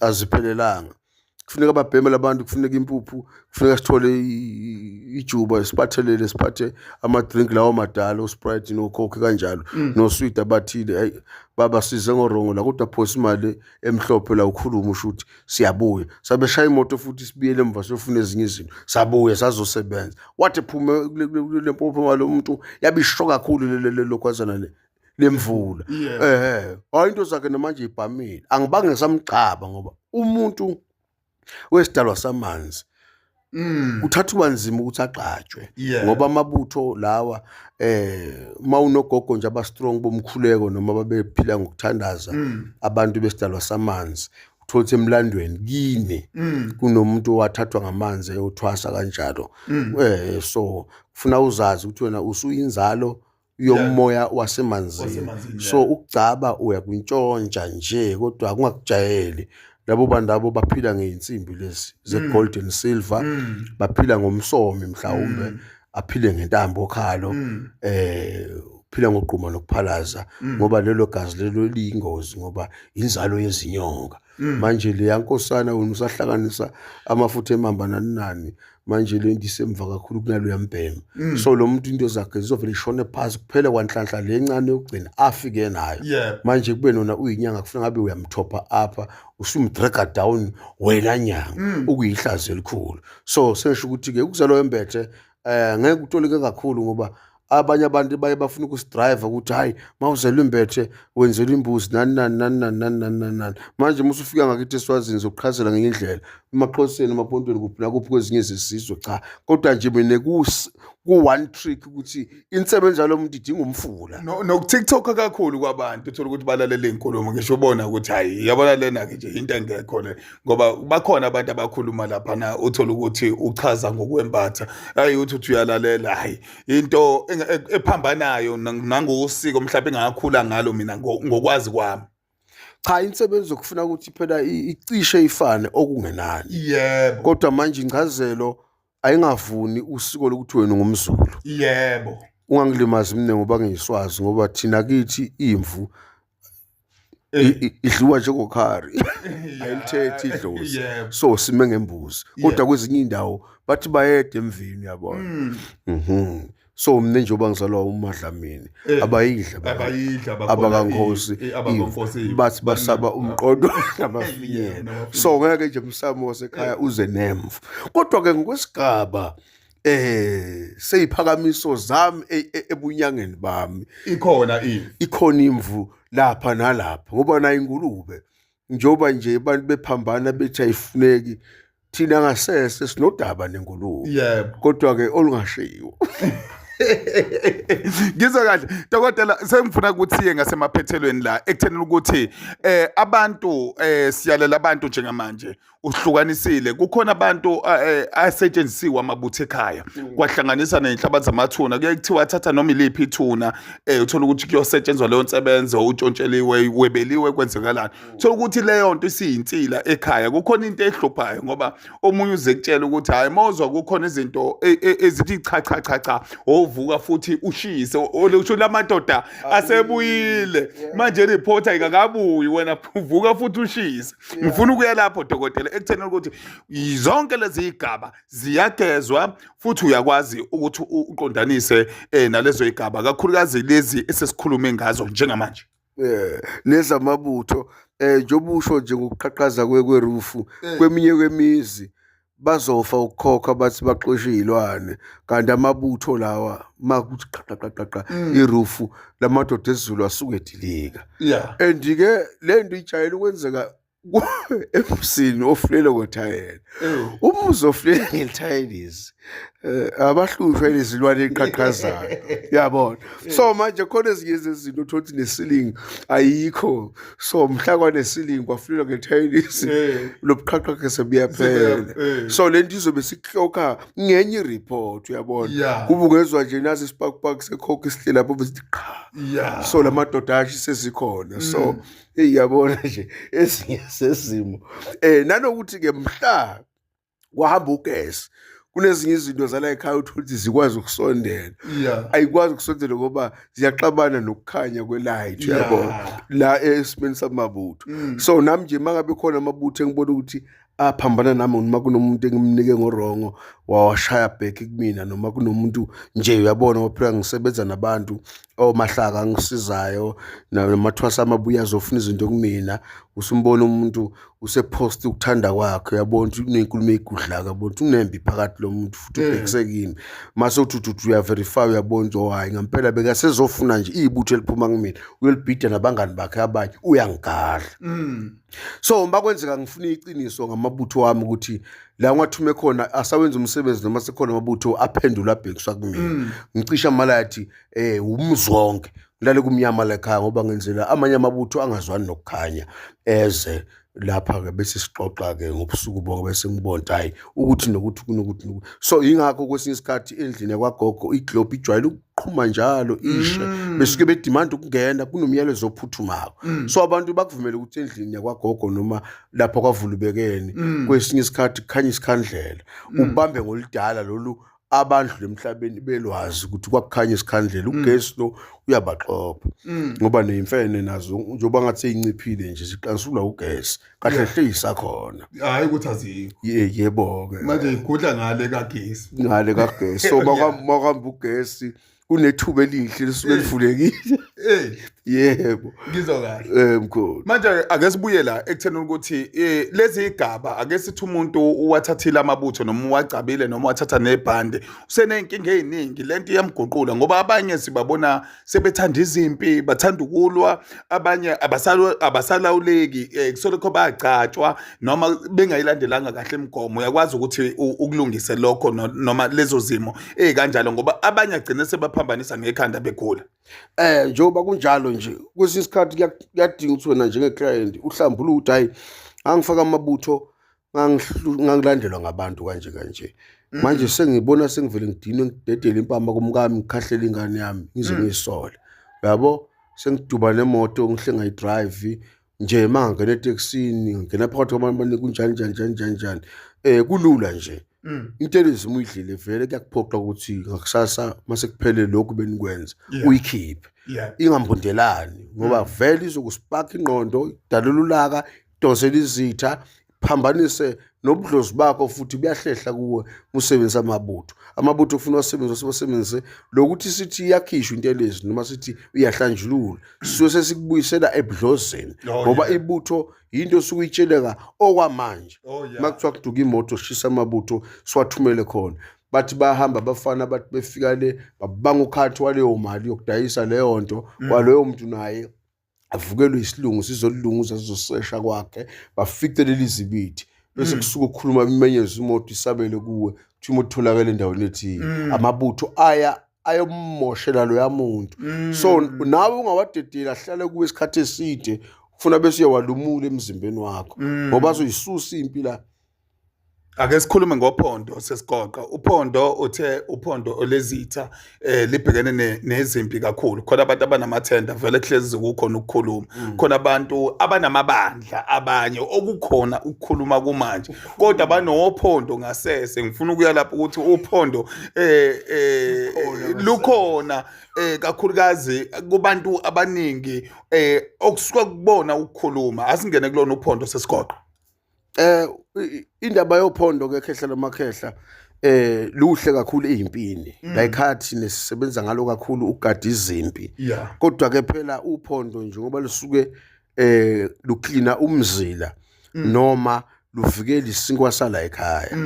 aziphelelanga, kufuneka ababheme labantu, kufuneka impuphu, kufuneka sithole ijuba, siphathelele, siphathe ama-drink lawo madala, o-Sprite no-Coke kanjalo, noswidi abathile. Ayi baba, size ngorongo la, kodwa phosa imali emhlophe la, ukhuluma usho ukuthi siyabuya. Sabe shaya imoto futhi sibuyele emva, siyofuna ezinye izinto, sabuya sazosebenza. Wathi ephume kule mpophoma lo muntu, yabisho kakhulu lokhwazana le lemvula. Hayi, into zakhe namanje ibhamile, angibange ngisamgcaba, ngoba umuntu wesidalwa samanzi. Kuthatha kuba nzima ukuthi agqatshwe ngoba amabutho lawa mawunogogo nje aba strong bomkhuleko noma babephila ngokuthandaza abantu besidalwa samanzi, uthola ukuthi emlandweni kini kunomuntu owathathwa ngamanzi eyothwasa kanjalo. So kufuna uzazi ukuthi wena usuyinzalo yomoya wasemanzini. Wasemanzini. So ukugcaba uyakuntshontsha nje, kodwa akungakujayeli. Labo bantu labo baphila ngey'nsimbi lezi ze-gold and silver, baphila ngomsomi mhlawumbe, aphile ngentambo okhalo, uphila ngogquma nokuphalaza, ngoba lelo gazi lelo liyingozi ngoba inzalo yezinyoka. Manje leya nkosana wena usahlanganisa amafutha emamba nani nani, manje le nto isemva kakhulu kunaloya mbhemu. So lo muntu into zakhe zizovele ishone phasi kuphele kwanhlanhla le ncane yokugcina afike nayo. Manje kube nona uyinyanga, kufuna ngabe uyamthopha apha, usumdraga down wena nyanga, ukuyihlazo elikhulu. So sengisho ukuthi-ke ukuzalwa wembethe ngeke utolike kakhulu, ngoba abanye abantu baye bafuna ukusidrive ukuthi hayi, mawuzelwa imbethe wenzela imbuzi nani nani nani nani nani nani nani nani. Manje uma usufika ngakithi eSwazini zokuchazela ngenye indlela, emaXhoseni, emaPontweni, kuphi nakuphi kwezinye zesizwe, cha, kodwa nje mina ku-one trick ukuthi insebenzo yalo muntu idinga umfula. No, noku-TikTok kakhulu kwabantu, uthola ukuthi balalela iy'nkulumo, ngisho ubona ukuthi hayi, yabona lena-ke nje into engekho le, ngoba bakhona abantu abakhuluma laphana, uthola ukuthi uchaza ngokwembatha, hayi, uthi uyalalela, hayi, into ephambanayo nangosiko mhlawumbe engakhula ngalo mina ngokwazi kwami. Cha, insebenzo kufuna ukuthi phela icishe ifane okungenani. Kodwa manje incazelo ayingavuni usiko lokuthi wena ungumZulu. Ungangilimazi mina ngoba ngiyiswazi, ngoba thina kithi imvu idliwa njengokhari, ayilithethi idlozi. So sime ngembuzi, kodwa kwezinye iy'ndawo bathi bayede emvini, uyabona. So mina njengoba ngizalwa uMadlamini, abayidla Abayidla abakankosi abakankosi imvu. Bathi basaba umqondo nabafinyela. So ngeke nje umsamo wasekhaya uze nemvu, kodwa-ke ngokwesigaba seyiphakamiso zami ebunyangeni bami, Ikhona imvu. Ikhona imvu lapha nalapha, ngoba nayo ingulube, njengoba nje abantu bephambana bethi ayifuneki, thina ngasese sinodaba nengulube, kodwa-ke olungashiwo. Ngizwe kahle dokotela, sengifuna ukuthi siye ngasemaphethelweni la ekutheni ukuthi abantu siyalela abantu njengamanje uhlukanisile, kukhona abantu asetshenzisiwe amabutho ekhaya, kwahlanganisa nenhlabathi zamathuna, kuye kuthiwa thatha noma iliphi ithuna, uthola ukuthi kuyosetshenzwa leyo nsebenzo, utshontsheliwe, webeliwe, kwenzekalani, uthola ukuthi leyo nto isiyinsila ekhaya, kukhona into ehluphayo, ngoba omunye uze kutshela ukuthi hayi, mawuzwa kukhona izinto ezithi cha cha cha cha, ovuka futhi ushise, usho lamadoda asebuyile manje, report ayikakabuyi, wena uvuka futhi ushise. Ngifuna ukuya lapho dokotela ekutheni ukuthi zonke lezi zigaba ziyagezwa futhi uyakwazi ukuthi uqondanise nalezo zigaba, kakhulukazi lezi esesikhulume ngazo njengamanje. Nezamabutho, njengoba usho nje ngokuqhaqhaza kwerufu, kweminye kwemizi bazofa ukukhokha, bathi baxoshe iy'lwane, kanti amabutho lawa makuthi qaqaqaqaqa irufu lamadoda esiZulu asuke edilika. And-ke le nto ijayele ukwenzeka emzini ofulele ngothayela. Umuzi ofulele ngethayelisi abahlushwa lezilwane eqhaqhazayo, uyabona. So manje khona ezinye zezinto uthola ukuthi ne-ceiling ayikho, so mhla kwane-ceiling kwafulelwa ngethayelisi, lo buqhaqhaqhe sebuyaphela. So le nto izobe sikuhlokha ngenye i-report, uyabona. Kube ungezwa nje nasi isipakupaki sekhokho isihle lapho besithi qha. So la madoda asho sezikhona, so hey, yabona nje ezinye zezimo, nanokuthi ke mhla kwahamba ugesi, kunezinye izinto zala ekhaya uthola ukuthi zikwazi ukusondela, ayikwazi ukusondela ngoba ziyaxabana nokukhanya kwelight, uyabona, la esimeni samabutho. So nami nje mangabe khona amabutho engibona ukuthi aphambana nami, noma kunomuntu engimnike ngorongo wawashaya back kumina, noma kunomuntu nje, uyabona, ngoba phela ngisebenza nabantu omahlaka angisizayo namathwasa amabuya azofuna izinto kumina, usumbona umuntu usepost ukuthanda kwakhe, uyabona ukuthi unenkulumo eyigudlaka, uyabona ukuthi unembi phakathi lo muntu futhi ubhekise kimi, mase uthi uthi uyaverify, uyabona ukuthi oh hayi, ngempela bekasezofuna nje ibutho eliphuma kumina, uyolibhida nabangani bakhe abanye, uyangigadla. So uma kwenzeka ngifuna iqiniso. ngamabutho wami ukuthi la ngiwathume khona asawenza umsebenzi noma sekhona amabutho aphendula abhekiswa kumina. Ngicisha amalathi umuzi wonke, ngilale kumnyama la ekhaya ngoba ngenzela amanye amabutho angazwani nokukhanya eze lapha-ke bese sixoxa-ke ngobusuku bonke, bese ngibona ukuthi hhayi ukuthi nokuthi kunokuthi nokuthi. So yingakho kwesinye isikhathi endlini yakwagogo iglobe ijwayele ukuqhuma njalo ishe, besuke bedimanda ukungena, kunomyalezo ophuthumako. So abantu bakuvumele ukuthi endlini yakwagogo noma lapha kwavulubekeni kwesinye isikhathi kukhanya isikhandlela, ubambe ngoludala lolu abandlule emhlabeni belwazi ukuthi kwakukhanya isikhandlela, ugesi lo uyabaxopha ngoba neyimfene nazo njengoba ngathi seyinciphile nje ziqansulwa ugesi kahle hle isakhona. Hayi ukuthi azikho. Yebo-ke. Manje igudla ngale kagesi. Ngale kagesi, so makuhamba ugesi kunethuba elihle lisuke livulekile. Yebo. Ngizwa kahle. Mkhulu. Manje ake sibuye la ekutheni ukuthi lezi igaba ake sithi umuntu uwathathile amabutho noma uwagcabile noma wathatha nebhande, useney'nkinga ey'ningi, lento iyamguqula ngoba abanye sibabona sebethanda izimpi, bathanda ukulwa, abanye abasalawuleki, kusolokho bayagcatshwa noma bengayilandelanga kahle imigomo. Uyakwazi ukuthi ukulungise lokho noma lezo zimo ey'kanjalo ngoba abanye agcine sebaphambanisa ngekhanda begula. Njengoba kunjalo nje kwesinye isikhathi kuyadinga ukuthi wena njenge-client uhlambuluke ukuthi hhayi ngangifaka amabutho, ngangilandelwa ngabantu kanje kanje, manje sengibona sengivele ngidinwe, ngidedele impama kumkami, ngikhahlela ingane yami ngize ngiyisole, uyabo, sengiduba nemoto ngihle ngayidrive nje, uma ngangena etekisini ngingena phakathi kwabantu abaningi kunjani njani njani njani njani. Kulula nje, intelezi uma uyidlile vele kuyakuphoqa ukuthi ngakusasa mase kuphele lokhu benikwenza uyikhiphe, ingambundelani ngoba vele izokuspark ingqondo, idalula ulaka, idonsela izitha, phambanise nobudlozi bakho futhi buyahlehla kuwe usebenzisa amabutho. Amabutho ufuna uwasebenzise, uwasebenzise lokuthi sithi iyakhishwa intelezi noma sithi iyahlanjululwa, sisuke sesikubuyisela ebudlozini ngoba ibutho yinto osuke uyitsheleka okwamanje. Uma kuthiwa kuduka imoto, shisa amabutho siwathumele khona, bathi bayahamba abafana, bathi befika le babanga ukhathi waleyo mali yokudayisa leyo nto kwaloyo muntu, naye avukelwe isilungu sizolunguza sizosesha kwakhe, bafice leli zibithi, bese kusuka ukukhuluma imenyezwe imoto isabele kuwe, kuthiwa imoto itholakele endaweni ethile, amabutho aya ayomoshela loya muntu. So nawe ungawadedeli ahlale kuwe isikhathi eside, ufuna bese uyawalumula emzimbeni wakho ngoba azoyisusa impi la. Ake sikhulume ngophondo sesigoqa. Uphondo, uthe uphondo olezitha libhekene nezimpi kakhulu. Khona abantu abanamathenda vele kuhlezi kukhona ukukhuluma. Khona abantu abanamabandla abanye okukhona ukukhuluma kumanje. Kodwa banophondo ngasese. Ngifuna ukuya lapho ukuthi uphondo lukhona kakhulukazi kubantu abaningi okusuka kubona ukukhuluma. Asingene kulona uphondo sesigoqa. Indaba yophondo ke khehla lomakhehla luhle kakhulu ezimpini, la ikhathi nesisebenza ngalo kakhulu ugada izimpi. Kodwa ke phela uphondo njengoba lusuke luklina umzila noma luvikela isinkwa sala ekhaya,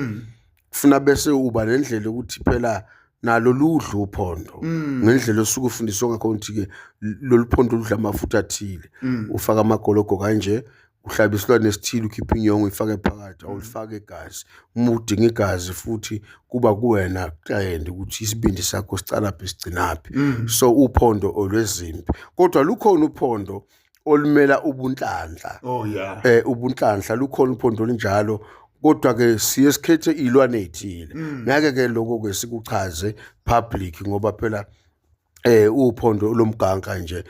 kufuna bese uba nendlela ukuthi phela nalo ludla uphondo ngendlela osuke ufundiswe ngakho ukuthi ke lolu phondo ludla amafutha athile, ufaka amagologo kanje, uhlaba isilwane esithile, ukhiphe inyongo uyifake phakathi, awulifake igazi. Uma udinga igazi futhi kuba kuwena client ukuthi isibindi sakho sicalaphi sigcinaphi. So uphondo olwezimpi, kodwa lukhona uphondo olumela ubunhlanhla. Ubunhlanhla lukhona uphondo olunjalo, kodwa ke siye sikhethe ilwane ezithile. Ngeke ke lokho ke sikuchaze public ngoba phela uphondo lomganka nje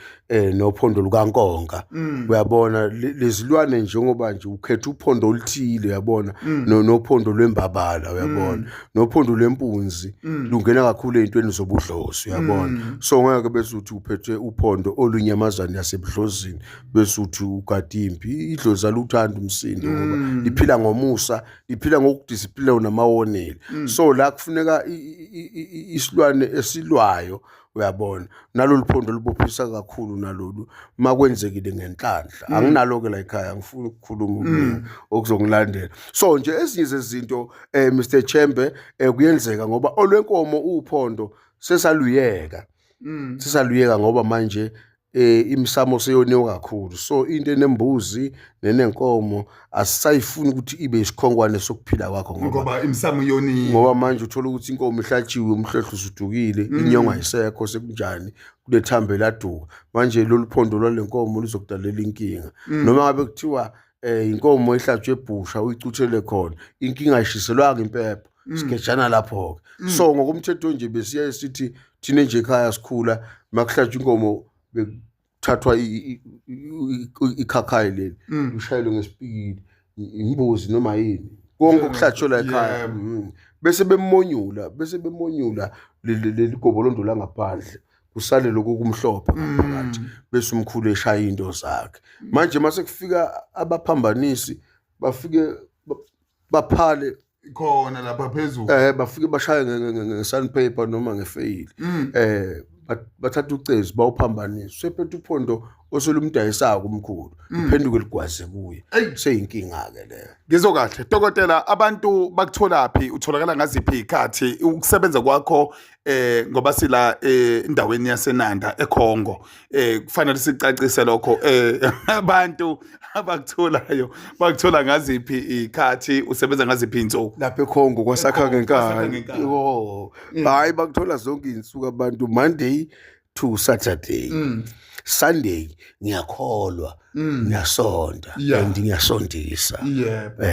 nophondo lukankonka, uyabona, lezilwane njengoba nje ukhetha uphondo oluthile, uyabona, nophondo lwembabala, uyabona, nophondo lwempunzi lungena kakhulu ezintweni zobudlozi, uyabona. So ngeke bese uthi uphethe uphondo olunyamazane yasebudlozini bese uthi ugada impi. Idlozi aluthanda umsindo ngoba liphila ngomusa, liphila ngokudisciplina namawoneli. So la kufuneka isilwane esilwayo, uyabona, nalolu phondo lubophisa kakhulu nalolu makwenzekile ngenhlanhla. Anginalo ke la ekhaya, ngifuna ukukhuluma okuningi okuzongilandela. So nje ezinye zezinto Mr Chembe kuyenzeka ngoba olwenkomo uphondo sesaluyeka, sesaluyeka ngoba manje Imisamo seyoniwe kakhulu, so into enembuzi nenenkomo asisayifuni ukuthi ibe isikhonkwane sokuphila kwakho, ngoba imisamo yoniwe. Ngoba manje uthola ukuthi inkomo ihlatshiwe, umhlehlo usudukile, inyongo ayisekho, sekunjani, kunethambo eladuka. Manje lolu phondo lwale nkomo luzokudalela inkinga. Noma ngabe kuthiwa inkomo ehlatshwe ebhusha uyicuthele khona, inkinga ayishiselwanga impepho, sigejana lapho-ke. So ngokomthetho nje besiyaye sithi thina nje ekhaya sikhula makuhlatshwa inkomo bekuthathwa ikhakhayi leli, lishayelwe ngesipikili, imbuzi noma yini, konke okuhlatshwe la ekhaya. Bese bemonyula leli gobolondo langaphandle, kusale lokhu kumhlophe ngaphakathi, bese umkhulu eshaya into zakhe. Manje mase kufika abaphambanisi, bafike baphale khona lapha phezulu. Bafike bashaye nge-sandpaper noma ngefeyili, bathatha ucezu bawuphambanise, sephethe uphondo oselumdayisako umkhulu, iphenduke ligwaze kuye. Seyinkinga-ke leyo. Ngizwa kahle, dokotela. Abantu bakutholaphi? Utholakala ngaziphi izikhathi ukusebenza kwakho? Ngoba sila endaweni yaseNanda eKhongo, kufanele sicacise lokho. Abantu abakutholayo bakuthola ngaziphi izikhathi? Usebenza ngaziphi izinsuku? Lapha ekhongo kwasakha eKhongo, kwasakha ngenkani. Ngenkani. Oh, hayi, bakuthola zonke iy'nsuku abantu, Monday to Saturday. Sunday ngiyakholwa, ngiyasonta and ngiyasondisa.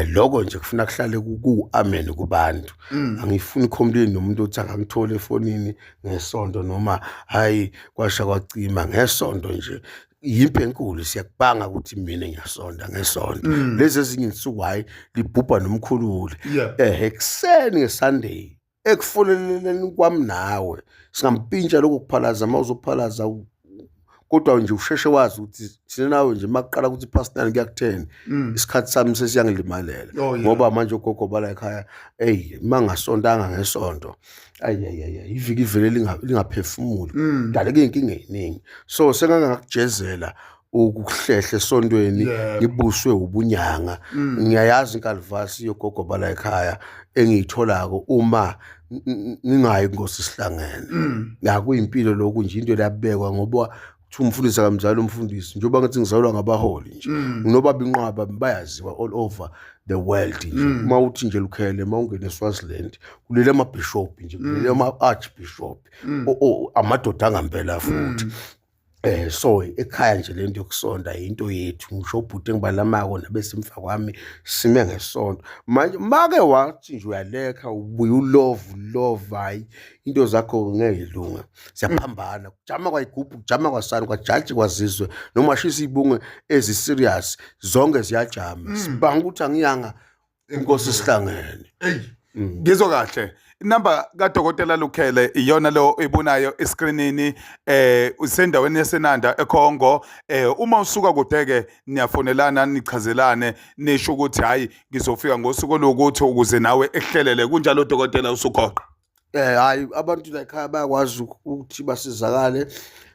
Lokho nje kufuna kuhlale ku amen kubantu. Angifuni complain nomuntu othi akangithole efonini ngesonto, noma hayi, kwasha kwacima ngesonto nje. Yimpi enkulu, siyakubanga ukuthi mina ngiyasonta ngesonto. Lezi ezinye insuku, hayi, libhubha nomkhululi. Ekuseni ngeSunday ekufoneleleni kwami nawe singampintsha lokho kuphalaza uma uzophalaza, kodwa nje usheshe wazi ukuthi thina nawe nje makuqala ukuthi past 9 kuya ku-10, isikhathi sami sesiyangilimalela. Ngoba manje ogogo bala ekhaya, eyi, uma ngasontanga ngesonto, ayi ayi ayi, iviki ivele lingaphefumuli, daleka iy'nkinga ey'ningi. So sengangakujezela ukuhlehla esontweni, ngibuswe ubunyanga. Ngiyayazi inkalivasi yogogo bala ekhaya engiyitholako uma ngingayi Nkosi sihlangene. Ya, kuyimpilo lokhu nje, into leyabekwa ngoba kuthiwa umfundisi akamzali umfundisi. Njengoba ngithi ngizalwa ngabaholi nje, nobaba inqwaba bayaziwa all over the world nje. Uma uthi nje Lukhele, uma ungena eSwaziland kulele amabhishobhi nje, kulele ama-archbishop, amadoda angempela futhi. So ekhaya nje lento yokusonta into yethu. Ngisho ubhuti engibalamako nabesimfa kwami sime ngesonto. Manje make wathi nje uyalekha, ubuye ulova ulova, hayi, into zakho ngeke ilunge, siyaphambana, kujama kwayigubhu, kujama kwasani, kwajaji, kwazizwe, noma shisa ibunge ezi-serious zonke ziyajama, sibanga ukuthi angiyanga inkosi sihlangene. Ey. Ngizwa kahle. Inamba kaDokotela Lukhele iyona lo ibonayo escreenini. Usendaweni yaseNanda eKhongo. Uma usuka kude ke niyafonelana, nichazelane, nisho ukuthi hayi, ngizofika ngosuku olukuthi, ukuze nawe ehlelele. Kunjalo, dokotela, usukhoqa? Hayi, abantu la ekhaya bayakwazi ukuthi basizakale,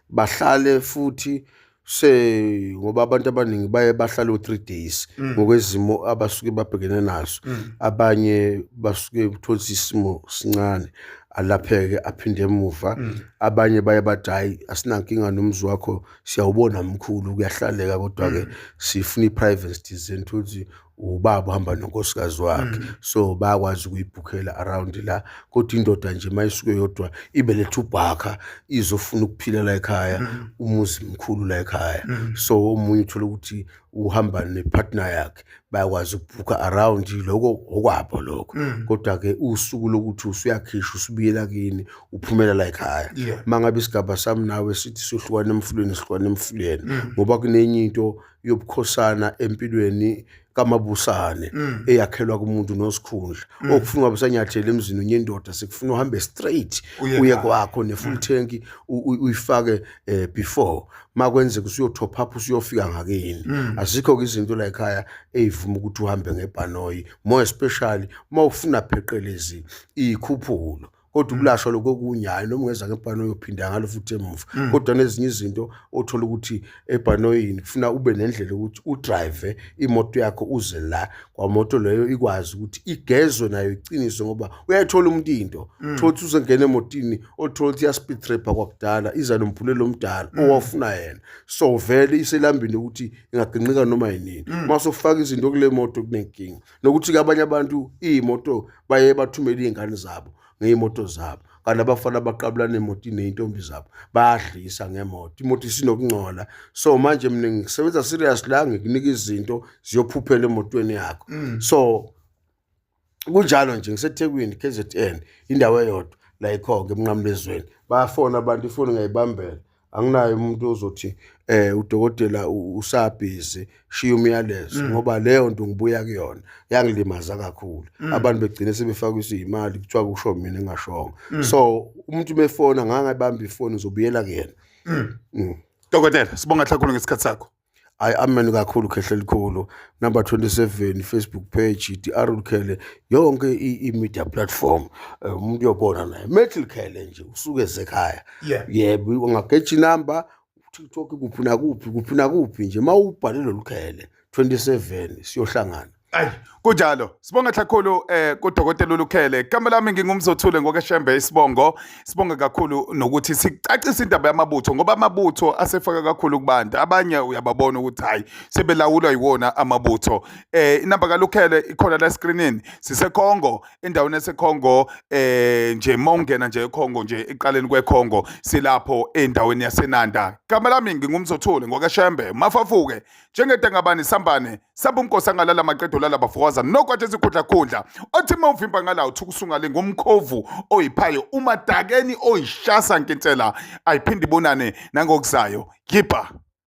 bahlale futhi se, ngoba abantu abaningi baye bahlale u-3 days ngokwezimo abasuke babhekene nazo. Abanye basuke uthola isimo sincane, alapheke, aphinde emuva. Abanye baye bathi, hayi, asinankinga nomzi wakho, siyawubona mkhulu, kuyahlaleka, kodwa-ke sifuna i-privacy thizeni, ukuthi ubaba uhamba nonkosikazi wakhe. So bayakwazi ukuyibhukhela around la. Kodwa indoda nje uma isuke yodwa ibeletha ubhakha, izofuna ukuphila la ekhaya, umuzi mkhulu la ekhaya. So omunye uthola ukuthi uhamba nepartner yakhe, bayakwazi ukubhukha around lokho, okwabo lokho. Kodwa-ke usuku lokuthi usuyakhishwa, usubuyela kini, uphumela la ekhaya. Uma ngabe isigaba sami nawe sithi siyohlukana emfuleni, sihlukana emfuleni, ngoba kunenye into yobukhosana empilweni kamabusane eyakhelwa kumuntu nosikhundla, okufuna ngabe usanyathela emzini onye indoda, sekufuna uhambe straight uye uye ekhaya. Kwakho ne-full tank uyifake before makwenzeka usuyo top up, usuyofika ngakini. Asikho-ke izinto la ekhaya ey'vuma ukuthi uhambe ngebhanoyi, more especially uma ufuna pheqelezi iy'khuphulo. Kodwa ukulashwa lokho okunye, hhayi, noma ungeza ngebhanoyi uyophinda ngalo futhi emuva. Kodwa nezinye izinto othola ukuthi ebhanoyini kufuna ube nendlela yokuthi udrive imoto yakho uze la kwamoto leyo ikwazi ukuthi igezwe nayo iqiniswe, ngoba uyayithola umuntu into, thola ukuthi uzengena emotini othola ukuthi iya-speed trapper kwakudala, iza nomphulelo omdala owafuna yena, so vele iselambini ukuthi ingaginqika noma yinini. Uma usufaka izinto kule moto kunenkinga, nokuthi-ke abanye abantu iy'moto baye bathumele iy'ngane zabo ngey'moto zabo, kanti abafana baqabulana emotini ney'ntombi zabo bayadlisa ngemoto, imoto isinokungcola. So manje mina ngisebenza serious la, ngikunika izinto ziyophuphela emotweni yakho. So kunjalo nje, ngiseThekwini, KZN, indawo eyodwa la ikhonke emnqamlezweni. Bayafona abantu, ifoni ngiyayibambela, anginayo umuntu ozothi udokotela usabhizi, shiya umyalezo, ngoba leyo nto ngibuya kuyona yangilimaza kakhulu. Abantu begcine sebefakiswa imali, kuthiwa kusho mina engashongo. So umuntu mefona ngangayibamba ifoni, ngizobuyela kuyena. Dokotela, sibonga kakhulu ngesikhathi sakho. Hayi, amen kakhulu, khehle elikhulu. Number 27 Facebook page, Dr Lukhele, yonke i-media platform, umuntu uyobona naye Metal Khele nje usuke ezekhaya. Yebo, ungageja inamba TikTok, kuphi nakuphi, kuphi nakuphi nje, mawubhale lolukhele 27 siyohlangana. Ayi, kunjalo. Sibonga kakhulu kudokotela uLukhele. Igama lami ngingumzothule ngoKeshembe isibongo. Sibonga kakhulu nokuthi sicacise indaba yamabutho, ngoba amabutho asefaka kakhulu kubantu. Abanye uyababona ukuthi hayi, sebelawulwa yiwona amabutho. Inamba kaLukhele ikhona la screenini. SiseKongo, endaweni yaseKongo, nje mawungena nje eKongo nje eqaleni kweKongo, silapho endaweni yaseNanda. Igama lami ngingumzothule ngoKeshembe. Mafafuke njengedengabani sambane samba umnkosi angalala maqedo lala bafokaza nokwathi esikhundlakhundla othi uma uvimba ngala uthuka usungale ngomkhovu oyiphayo umadakeni oyishasa nkinsela ayiphinde ibonane nangokuzayo. Yibha.